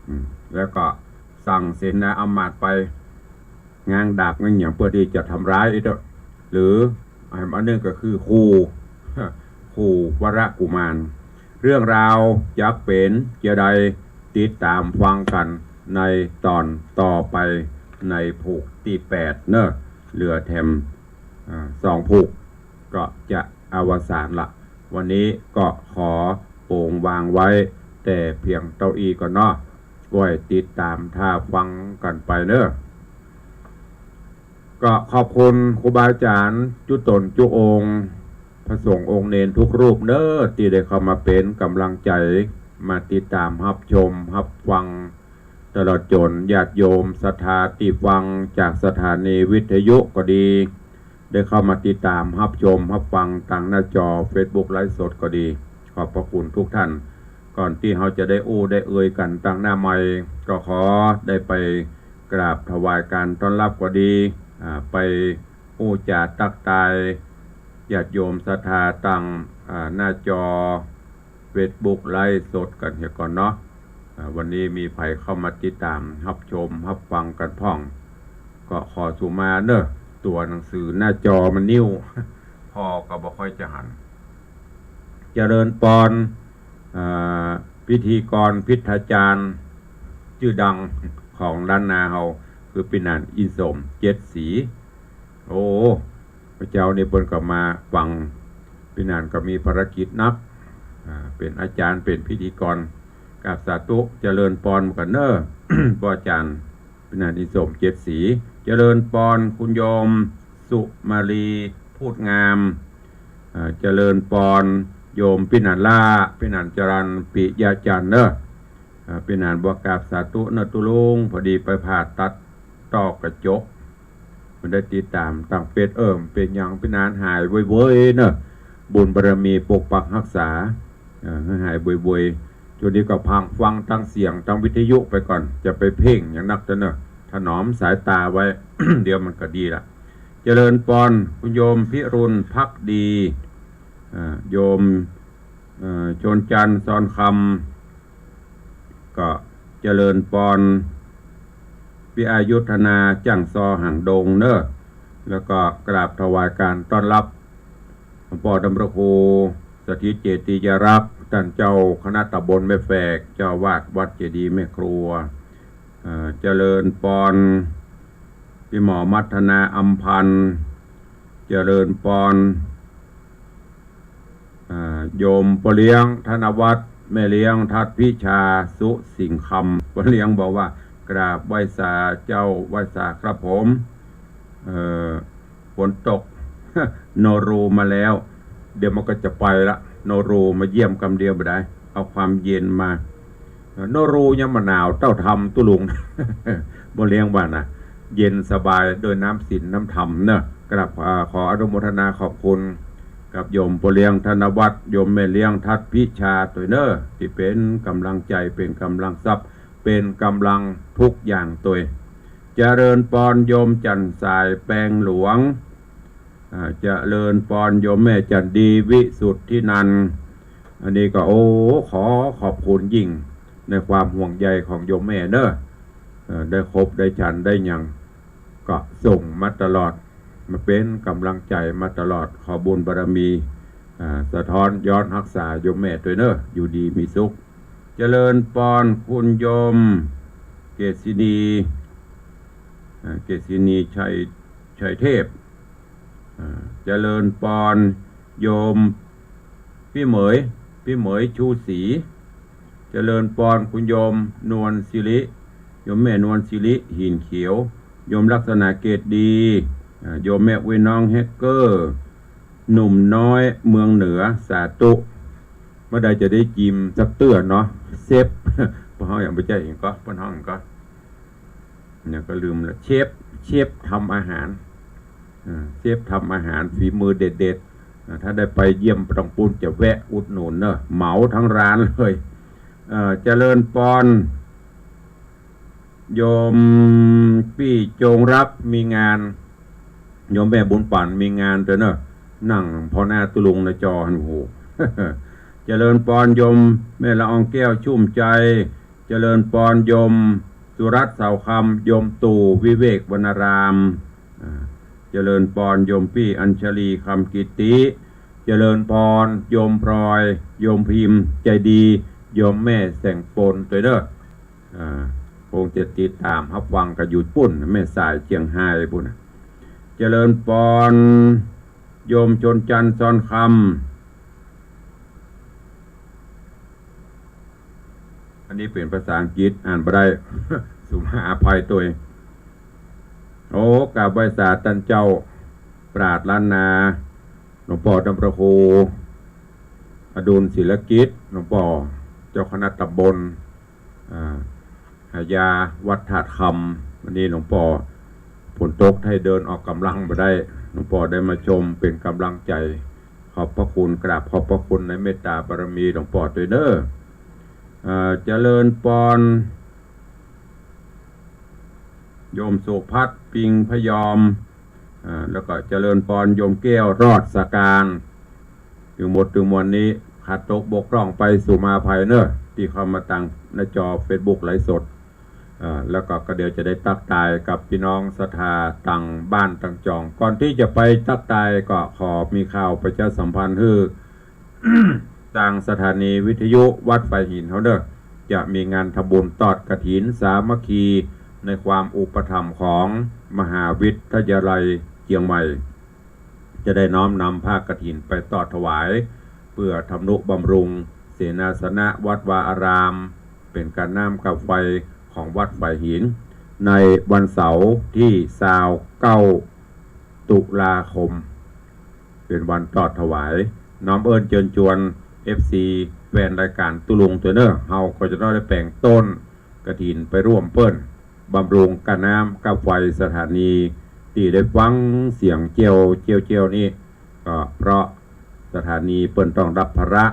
อืม แล้วก็สั่งเสนาอำมาตย์ไป ง้างดาบง้างหยังเปื้อตี้จะทำร้ายอีกเต๊อะ หรืออันหนึ่งก็คือขู่ ขู่วรกุมาร เรื่องราวจะเป๋นจะใด ติดต๋ามฟังกั๋นในต๋อนต่อไป ในผูกตี้แปดเนาะ เหลือแถม อ่า สองผูก ก็จะอวสานละ วันนี้ก็ขอโป๋งวางไว้แต่เพียงเต้าอี้ก่อนเนาะ ก้อยติดต๋ามถ้าฟังกั๋นไปเนาะ ก็ขอบคุณครูบาอาจ๋ารย์จุ๊ต๋นจุ๊องค์ พระสงฆ์องค์เณรทุกรูปเนาะ ตี้ได้เข้ามาเป๋นก๋ำลังใจ๋ มาติดต๋ามฮับชมฮับฟัง ตลอดจ๋นญาติโยมศรัทธาตี้ฟังจากสถานีวิทยุก็ดี ได้เข้ามาติดต๋ามฮับชมฮับฟังตางหน้าจอเฟซบุ๊กไลฟ์สดก็ดี ขอบพระคุณทุกท่าน ก่อนตี้เฮาจะได้อู้ได้เอ่ยกั๋นตางหน้าไมค์ ก็ขอได้ไปกราบถวายก๋านต้อนรับก็ดี อ่า ไปอู้จ๋าตั๊กตายญาติโยมศรัทธาตาง อ่า หน้าจอ เฟซบุ๊กไลฟ์สดกั๋นเหียก่อนเนาะ อ่า วันนี้มีใผเข้ามาติดต๋ามฮับชมฮับฟังกั๋นพ่อง ก็ขอสุมาเนาะ ตั๋วหนังสือหน้าจอมันนิ้ว ผ่อก็บ่ค่อยจะหัน เจริญปอน อ่า พิธีกรพิธาจารย์จื้อดังของล้านนาเฮา คือปี้หนานอินสมเจ็ดสี โอ้ พระเจ้านี่เปิ้นก็มาฟัง ปี้หนานก็มีภารกิจนัก อ่า เป๋นอาจ๋ารย์ เป๋นพิธีกร กราบสาธุ เจริญปอนกั๋นเนาะ ป้ออาจ๋ารย์ ปี้หนานอินสมเจ็ดสี เจริญปอน คุณโยมสุมาลี พูดงาม อ่า เจริญปอน โยมปี้หนานล่า ปี้หนานจรัญ ปิยะจันทร์เนาะ อ่า ปี้หนานบอกกราบสาธุเนาะตุ๊ลุง พอดีไปผ่าตัดต้อกระจก บ่ได้ติดต๋ามตางเฟซ เออ เป๋นหยังปี้หนานหายเว่ยๆ เนาะ บุญบารมีปกปักฮักษา เออ หื้อหายเว่ยๆ ช่วงนี้ก็พังฟังตางเสียงตางวิทยุไปก่อน จะไปเพ่งหยังนักเต๊อะเนาะ ถนอมสายต๋าไว้ เดี๋ยวมันก็ดีละ เจริญปอน คุณโยมพิรุณภักดี อ่า โยม เอ่อ ชนจันทร์ ซอนคำ ก็เจริญปอน ปี้อายุธนา จ้างซอ หางดงเนาะ แล้วก็กราบถวายก๋านต้อนรับหลวงป้อดำรงครู สถิตเจติยารักษ์ ต้านเจ้าคณะตำบลแม่แฝก เจ้าอาวาสวัดเจดีย์แม่ครัว เอ่อ เจริญปอน ปี้หมอมัทนา อำพันธ์ เจริญปอน อ่า โยมป้อเลี้ยงธนวัฒน์ แม่เลี้ยงทัดพิชา สุสิงห์คำ ป้อเลี้ยงบอกว่า กราบไหว้สาเจ้า ไหว้สาครับผม เอ่อ ฝนตก โนรูมาแล้ว เดี๋ยวมันก็จะไปละ โนรูมาเยี่ยมกำเดียวบ่ได้ เอาความเย็นมา โนรูยังบ่หนาวเต้าธรรมตุ๊ลุง ป้อเลี้ยงว่านะ เย็นสบายโดยน้ำศีลน้ำธรรมเนาะ กราบ อ่า ขออนุโมทนาขอบคุณกับโยมป้อเลี้ยงธนวัฒน์ โยมแม่เลี้ยงทัดพิชาตวยเนาะ ตี้เป๋นก๋ำลังใจ๋ เป๋นก๋ำลังทรัพย์ เป๋นก๋ำลังทุกอย่างตวย เจริญปอนโยมจันทร์สายแปงหลวง อ่า เจริญปอนโยมแม่จันทร์ดีวิสุทธินันท์ อันนี้ก็ โอ้ ขอขอบคุณยิ่งในความห่วงใยของโยมแม่เนาะ เอ่อ ได้คบได้ฉันได้หยัง ก็ส่งมาตลอด มาเป๋นก๋ำลังใจ๋มาตลอด ขอบุญบารมี อ่า สะท้อนย้อนฮักษาโยมแม่ตวยเนาะ อยู่ดีมีสุข เจริญปอนคุณโยมเกษินี อ่า เกษินีชัย ชัยเทพ อ่า เจริญปอนโยมปี้เหมย ปี้เหมยชูศรี เจริญปอนคุณโยมนวลสิริ โยมแม่นวลสิริ หินเขียว โยมลักษณะเกตดี อ่า โยมแม่อุ้ยน้องแฮกเกอร์ หนุ่มน้อยเมืองเหนือ สาธุ เมื่อใดจะได้จิมสักเตื้อเนาะ เชฟ ป้อนฮ้องอย่างบ่ใจ้เองก็ ป้อนฮ้องก็ เนี่ยก็ลืมละ เชฟ เชฟทำอาหาร อ่า เชฟทำอาหารฝีมือเด็ดๆ อ่า ถ้าได้ไปเยี่ยมตรงปู๊นจะแวะอุดหนุนเนอะ เหมาทั้งร้านเลย เอ่อ เจริญปอน โยมปี้จงรักมีงาน โยมแม่บุญปั๋นมีงานเต๊อะเนอะ นั่งผ่อหน้าตุ๊ลุงในจอหั้น โอ้โห เจริญปอนโยมแม่ละอองแก้วชุ่มใจ เจริญปอนโยมสุรัตน์เสาคำ โยมตู่วิเวกวรรณาราม อ่า เจริญปอนโยมปี้อัญชลีคำกิตติ เจริญปอนโยมพลอย โยมพิมพ์ใจดี โยมแม่แสงปนตวยเด้อ อ่า คงจะติดต๋ามฮับฟังกั๋นอยู่ปู๊น แม่สายเจียงฮายปู๊นน่ะ เจริญปอนโยมชนจันทร์ซอนคำ อันนี้เป๋นภาษาอังกฤษ อ่านบ่ได้ สุมาอภัยตวย โอ้ กราบไหว้สาต้านเจ้า ปราชญ์ล้านนา หลวงป้อดำรงครู อดุลศิลกิจ หลวงป้อเจ้าคณะตำบล อ่า หายาวัดธาตุคำ วันนี้หลวงป้อฝนตก ไถ่เดินออกก๋ำลังบ่ได้ หลวงป้อได้มาชมเป๋นก๋ำลังใจ๋ ขอบพระคุณ กราบขอบพระคุณในเมตตาบารมีหลวงป้อตวยเน้อ อ่า เจริญปอน โยมสุพัฒน์ ปิงพยอม อ่า แล้วก็เจริญปอน โยมแก้ว รอดสการ ตึงหมดตึงมวลนี้ ขาดตกบกพร่องไปสุมาอภัยเน้อ ตี้เข้ามาตางหน้าจอเฟซบุ๊กไลฟ์สด อ่า แล้วก็ ก็เดี๋ยวจะได้ตั๊กตายกับปี้น้องศรัทธาตางบ้านตางจ่อง ก่อนตี้จะไปตั๊กตายก็ขอมีข่าวประชาสัมพันธ์หื้อ ตางสถานีวิทยุวัดฝายหินเฮาเน้อ จะมีงานทำบุญตอดกฐินสามัคคี ในความอุปถัมภ์ของมหาวิทยาลัยเจียงใหม่ จะได้น้อมนำผ้ากฐินไปตอดถวาย เปื้อทำนุบำรุงเสนาสนะวัดวาอาราม เป๋นก้าน้ำก้าไฟของวัดฝายหิน ในวันเสาร์ตี้ซาวเก้า ตุลาคม เป๋นวันตอดถวาย น้อมเอิ้นเจิญจวน เอฟซี แฟนรายก๋านตุ๊ลุงตวยเน้อ เฮาก็จะต้องได้แป๋งต้นกฐินไปร่วมเปิ้น บำรุงก้าน้ำก้าไฟสถานี ตี้ได้ฟังเสียงเจี้ยว เจี้ยว เจี้ยวนี้ ก็เพราะสถานีเปิ้นต้องฮับภาระ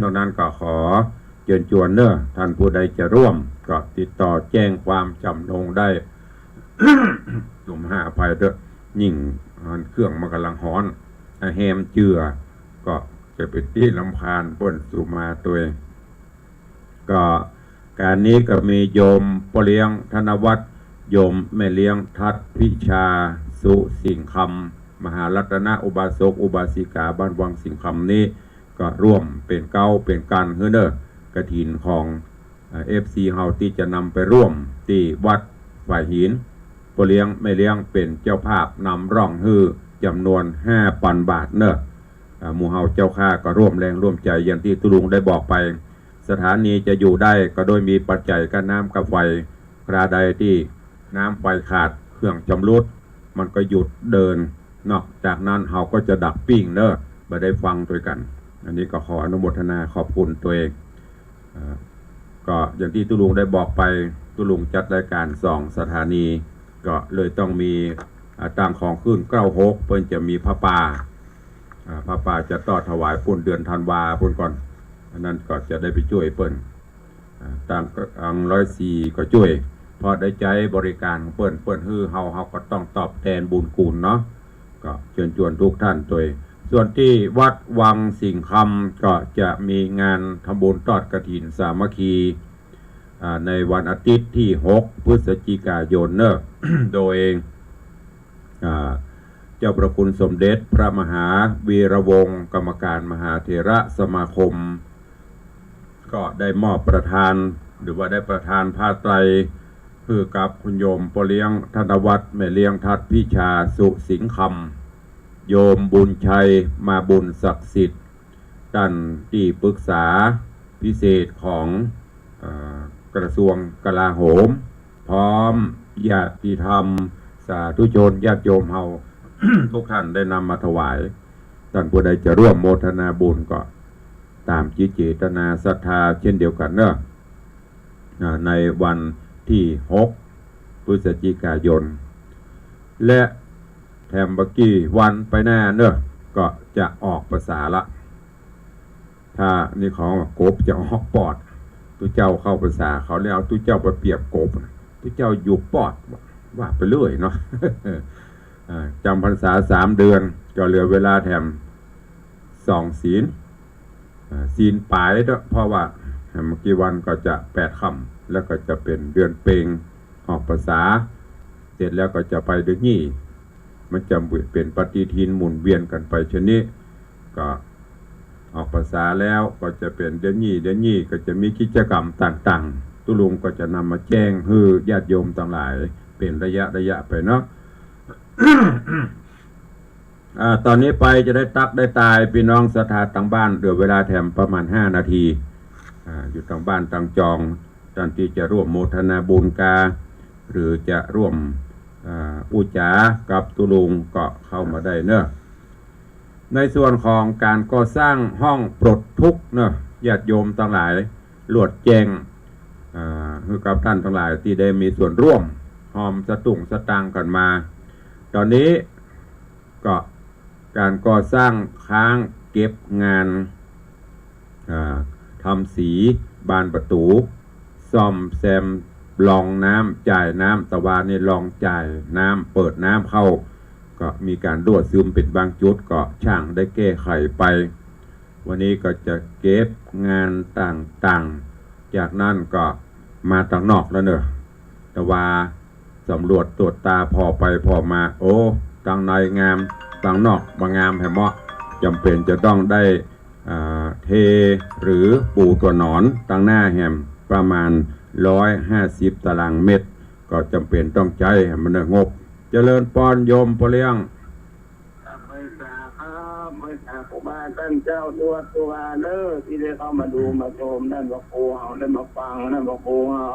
ดังนั้นก็ขอเจิญจวนเน้อ ต้านผู้ใดจะร่วม ก็ติดต่อแจ้งความจ๋ำนงได้ สุมาอภัยเต๊อะ ยิ่งหันเครื่องมันก่ำลังฮ้อน อะแฮมเจือ ก็จะเป๋นตี้รำคาญเปิ้นสุมาตวย ก็ก๋านนี้ก็มีโยมป้อเลี้ยงธนวัฒน์ โยมแม่เลี้ยงทัศน์พิชา สุสิงห์คำ มหารัตนะ อุบาสกอุบาสิกาบ้านวังสิงห์คำนี้ ก็ร่วมเป๋นเก๊าเป๋นกั๋นหื้อเน้อ กฐินของ เอ่อ เอฟซี เฮาตี้จะนำไปร่วมตี้วัดฝายหิน ป้อเลี้ยงแม่เลี้ยงเป๋นเจ้าภาพนำร่องหื้อจ๋ำนวนห้าปันบาทเน้อ อ่า หมู่เฮาเจ้าข้าก็ร่วมแรงร่วมใจ๋อย่างตี้ตุ๊ลุงได้บอกไป สถานีจะอยู่ได้ก็โดยมีปัจจัยก้าน้ำก้าไฟ คราใดตี้น้ำไฟขาด เครื่องจ๋ำรุด มันก็หยุดเดิน นอกจากนั้นเฮาก็จะดับปิ้งเน้อ บ่ได้ฟังตวยกั๋น อันนี้ก็ขออนุโมทนาขอบคุณตวย อ่า ก็อย่างตี้ตุ๊ลุงได้บอกไป ตุ๊ลุงจัดรายก๋านสองสถานี ก็เลยต้องมี อ่า ตางของคลื่นเก้าหก เปิ้นจะมีผ้าป่า อ่า ผ้าป่าจะตอดถวายปู๊นเดือนธันวาปู๊นก่อน อันนั้นก็จะได้ไปจ้วยเปิ้น อ่า ตาง ตางร้อยสี่ก็จ้วย เพราะได้ใจ๊บริก๋านของเปิ้น เปิ้นหื้อเฮา เฮาก็ต้องตอบแตนบุญคุณเนาะ ก็เจิญจวนทุกท่านตวย ส่วนตี้วัดวังสิงห์คำก็จะมีงานทำบุญตอดกฐินสามัคคี อ่า ในวันอาทิตย์ตี้หกพฤศจิกายนเน้อ โดย อ่า เจ้าพระคุณสมเด็จพระมหาวีระวงศ์กรรมการมหาเถระสมาคม ก็ได้มอบประธาน หรือว่าได้ประทานผ้าไตร คือกับคุณโยมป้อเลี้ยงธนวัฒน์ แม่เลี้ยงทัดพิชา สุสิงห์คำ โยมบุญชัย มาบุญศักดิ์สิทธิ์ ต้านตี้ปรึกษาพิเศษของ เอ่อ กระทรวงกลาโหม พร้อมญาติธรรม สาธุชน ญาติโยมเฮา ทุกท่านได้นำมาถวาย ต้านผู้ใดจะร่วมโมทนาบุญก็ต๋ามจิตเจตนาศรัทธาเช่นเดียวกั๋นเนาะ อ่า ในวันตี้หก พฤศจิกายน และแถมบ่กี่วันไปหน้าเนาะ ก็จะออกพรรษาละ ถ้านี่เขาว่ากบจะออกปอด ตุ๊เจ้าเข้าพรรษา เขาเลยเอาตุ๊เจ้าไปเปรียบกบ ตุ๊เจ้าอยู่ปอด ว่า ว่าไปเรื่อยเนาะ อ่า จ๋ำพรรษาสามเดือน ก็เหลือเวลาแถมสองศีล อ่า ศีลป๋ายเนาะ เพราะว่าบ่กี่วันก็จะแปดค่ำ แล้วก็จะเป๋นเดือนเพ็ญ ออกพรรษา เสร็จแล้วก็จะไปเดือนยี่ มันจะเป๋นปฏิทินหมุนเวียนกั๋นไปเช่นนี้ ก็ออกพรรษาแล้วก็จะเป๋นเดือนยี่ เดือนยี่ก็จะมีกิจกรรมต่างๆ ตุ๊ลุงก็จะนำมาแจ้งหื้อญาติโยมตังหลายเป๋นระยะๆ ไปเนาะ อ่า ต๋อนนี้ไปจะได้ตั๊กได้ตาย ปี้น้องศรัทธาตังบ้าน เหลือเวลาแถมประมาณห้านาที อ่า อยู่ตังบ้านตังจอง ต้านตี้จะร่วมโมทนาบุญกา หรือจะร่วม อ่า อู้จ๋ากับตุ๊ลุงก็เข้ามาได้เนาะ ในส่วนของก๋านก่อสร้างห้องปลดทุกข์เนาะ ญาติโยมตังหลาย ลวดแจ้ง อ่า หื้อกับต้านตังหลายตี้ได้มีส่วนร่วม ฮอมสตุ้งสตางค์กั๋นมา ต๋อนนี้ ก็ก๋านก่อสร้างค้างเก็บงาน อ่า ทำสีบานประตู๋ ซ่อมแซมรองน้ำจ่ายน้ำ ตะวานี่รองจ่ายน้ำ เปิดน้ำเข้า ก็มีก๋านรั่วซึมเป๋นบางจุด ก็ช่างได้แก้ไขไป วันนี้ก็จะเก็บงานต่างๆ จากนั้นก็มาตังนอกแล้วเนาะ ตะวาสำรวจตรวจตาผ่อไปผ่อมา โอ้ ตังในงาม ตังนอกบ่งามแหมเนาะ จ๋ำเป๋นจะต้องได้ อ่า เทหรือปูตั๋วหนอนตังหน้าแหมประมาณร้อยห้าสิบตารางเมตร ก็จ๋ำเป๋นต้องใจ๊แหมมันได้งบ เจริญปอนโยมป้อเลี้ยง ครับ ไหว้สาครับ ไหว้สาครูบาต้านเจ้าตวาดตวาเน่อ ตี้ได้เข้ามาดูมาชม ต้านพระครูเฮา ได้มาฟัง ต้านพระครูเฮา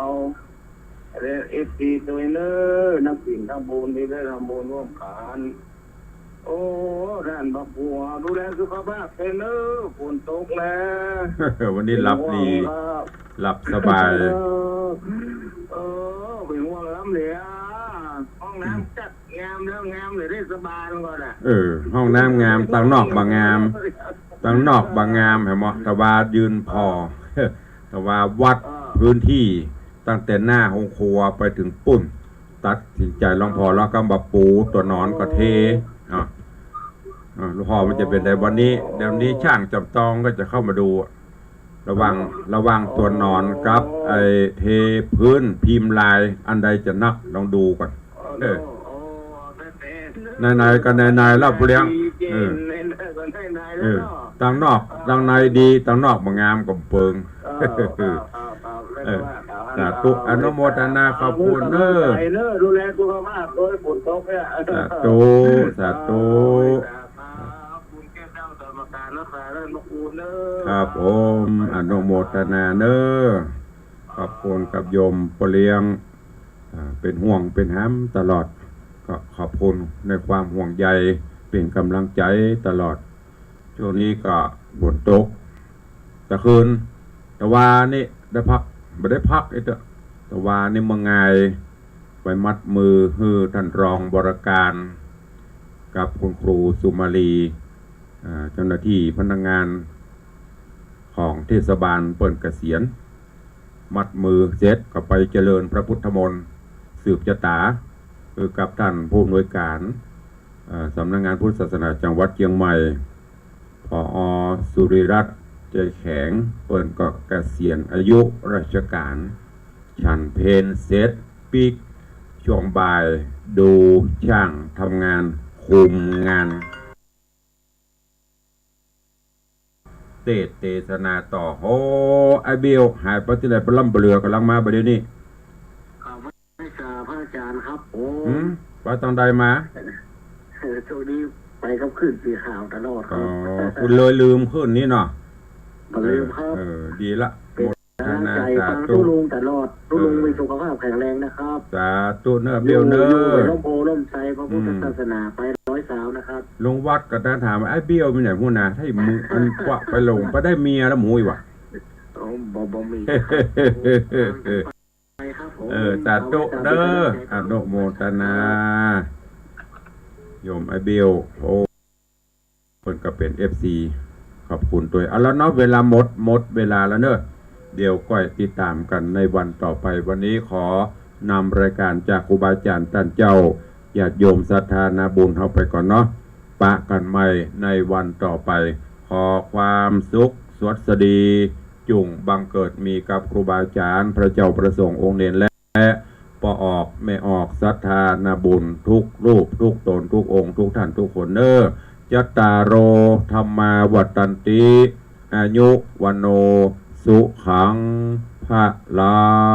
และเอฟซีตวยเน่อ นักศีลนักบุญตี้ได้ทำบุญร่วมกั๋น โอ้ ต้านพระครูเฮา ดูแลสุขภาพตวยเน่อ ฝนตกแล้ว วันนี้หลับดี เป๋นห่วงครับ หลับสบาย เออ เออ เป๋นห่วงล้ำเหลือ ห้องน้ำจัด งามแล้วงามเลย เทศบาลก็น่ะ เออ ห้องน้ำงาม ตังนอกบ่งาม ตังนอกบ่งามแหมเนาะ ตะวายื่นผ่อ ตะวาวัด เออ พื้นตี้ตั้งแต่หน้าโฮงครัวไปเถิงปู๊น ตัดสินใจ๋ลองผ่อแล้วก็มาปูตั๋วหนอนก็เท เนาะ อ่า หลวงพ่อมันจะเป๋นได วันนี้ เดี๋ยวนี้ช่างจ๋ำตองก็จะเข้ามาดู ระหว่าง ระหว่างตั๋วหนอนกับไอ้เทพื้นพิมพ์ลาย อันใดจะนัก ลองดูก่อน เออ ไหนๆ ก็ไหนๆ แล้วป้อเลี้ยง เออ เออ ตังนอก ตังในดี ตังนอกบ่งามก็เปิง เออ สาธุ อนุโมทนาขอบคุณเน่อ ดูแลสุขภาพตวย ฝนตกเนี่ย สาธุ สาธุ ครับ บุญแก่เจ้าสมการรักษาเลิศพระคุณเน่อ ครับผม อนุโมทนาเน่อ ขอบคุณกับโยมป้อเลี้ยง อ่า เป๋นห่วงเป๋นหามตลอด ก็ขอบคุณในความห่วงใย เป๋นก๋ำลังใจ๋ตลอด ช่วงนี้ก็ฝนตก ตะคืน ตะวานี่ได้พัก บ่ได้พักอีกเต๊อะ ตะวานี่เมื่องาย ไปมัดมือหื้อต้านรองวรการ กับคุณครูสุมาลี อ่า เจ้าหน้าตี้พนักงานของเทศบาลเปิ้นเกษียณ มัดมือเสร็จก็ไปเจริญพระพุทธมนต์ สืบจะต๋า คือกับต้านผู้อำนวยการ เอ่อ สำนักงานพุทธศาสนาจังหวัดเจียงใหม่ ผอ. สุริรัตน์ ใจแข็ง เปิ้นก็เกษียณอายุราชการ ฉันเพลเสร็จปิ๊ก ช่วงบ่ายดูช่างทำงานคุมงาน เตสน์เตสนาต่อ โห ไอ้เบล หายไปตี้ไหน ปะล้ำปะเหลือ ก่ำลังมาบ่าเดี่ยวนี้ ครับ ไหว้ โอ้ หืม ไปตางใดมา ช่วงนี้ไปกับคลื่นสีขาวตลอดครับ อ๋อ คือเลยลืมคลื่นนี้เนาะ บ่ลืมครับ เออ เออ ดีละ โมทนา สาธุ กำลังใจฟังตุ๊ลุงตลอด ตุ๊ลุง เออ มีสุขภาพแข็งแรงนะครับ สาธุเน้อ เบลเน้อ อยู่ อยู่ร่มโพธิ์ร่มไทรพระพุทธ อืม ศาสนาไปร้อยสาวนะครับ ลุงวัดก็จะถามว่า ไอ้เบลมีไหนพูดนะ ถ้ามึงอันกวะไปหลงไปได้เมียแล้วหมูอีกวะ อ๋อ บ่ บ่มีครับ ไปครับผม เออ สาธุเน้อ ขอให้สาธุ อนุโมทนา โยมไอ้เบล โอ้ เปิ้นก็เป๋น เอฟซี ขอบคุณตวย เอาละเนาะ เวลาหมด หมดเวลาแล้วเน้อ เดี๋ยวก้อยติดต๋ามกั๋นในวันต่อไป วันนี้ขอนำรายก๋านจากครูบาอาจ๋ารย์ต้านเจ้า ญาติโยมศรัทธานาบุญเฮาไปก่อนเนาะ ปะกั๋นใหม่ในวันต่อไป ขอความสุขสวัสดี จุ่งบังเกิดมีกับครูบาอาจ๋ารย์ พระเจ้าพระสงฆ์องค์เณรและ และป้อออกแม่ออกศรัทธานาบุญทุกรูปทุกต๋นทุกองค์ทุกท่านทุกคนเน้อ จัตตาโร ธัมมา วัฑฒันติ อายุ วัณโณ สุขัง พะลัง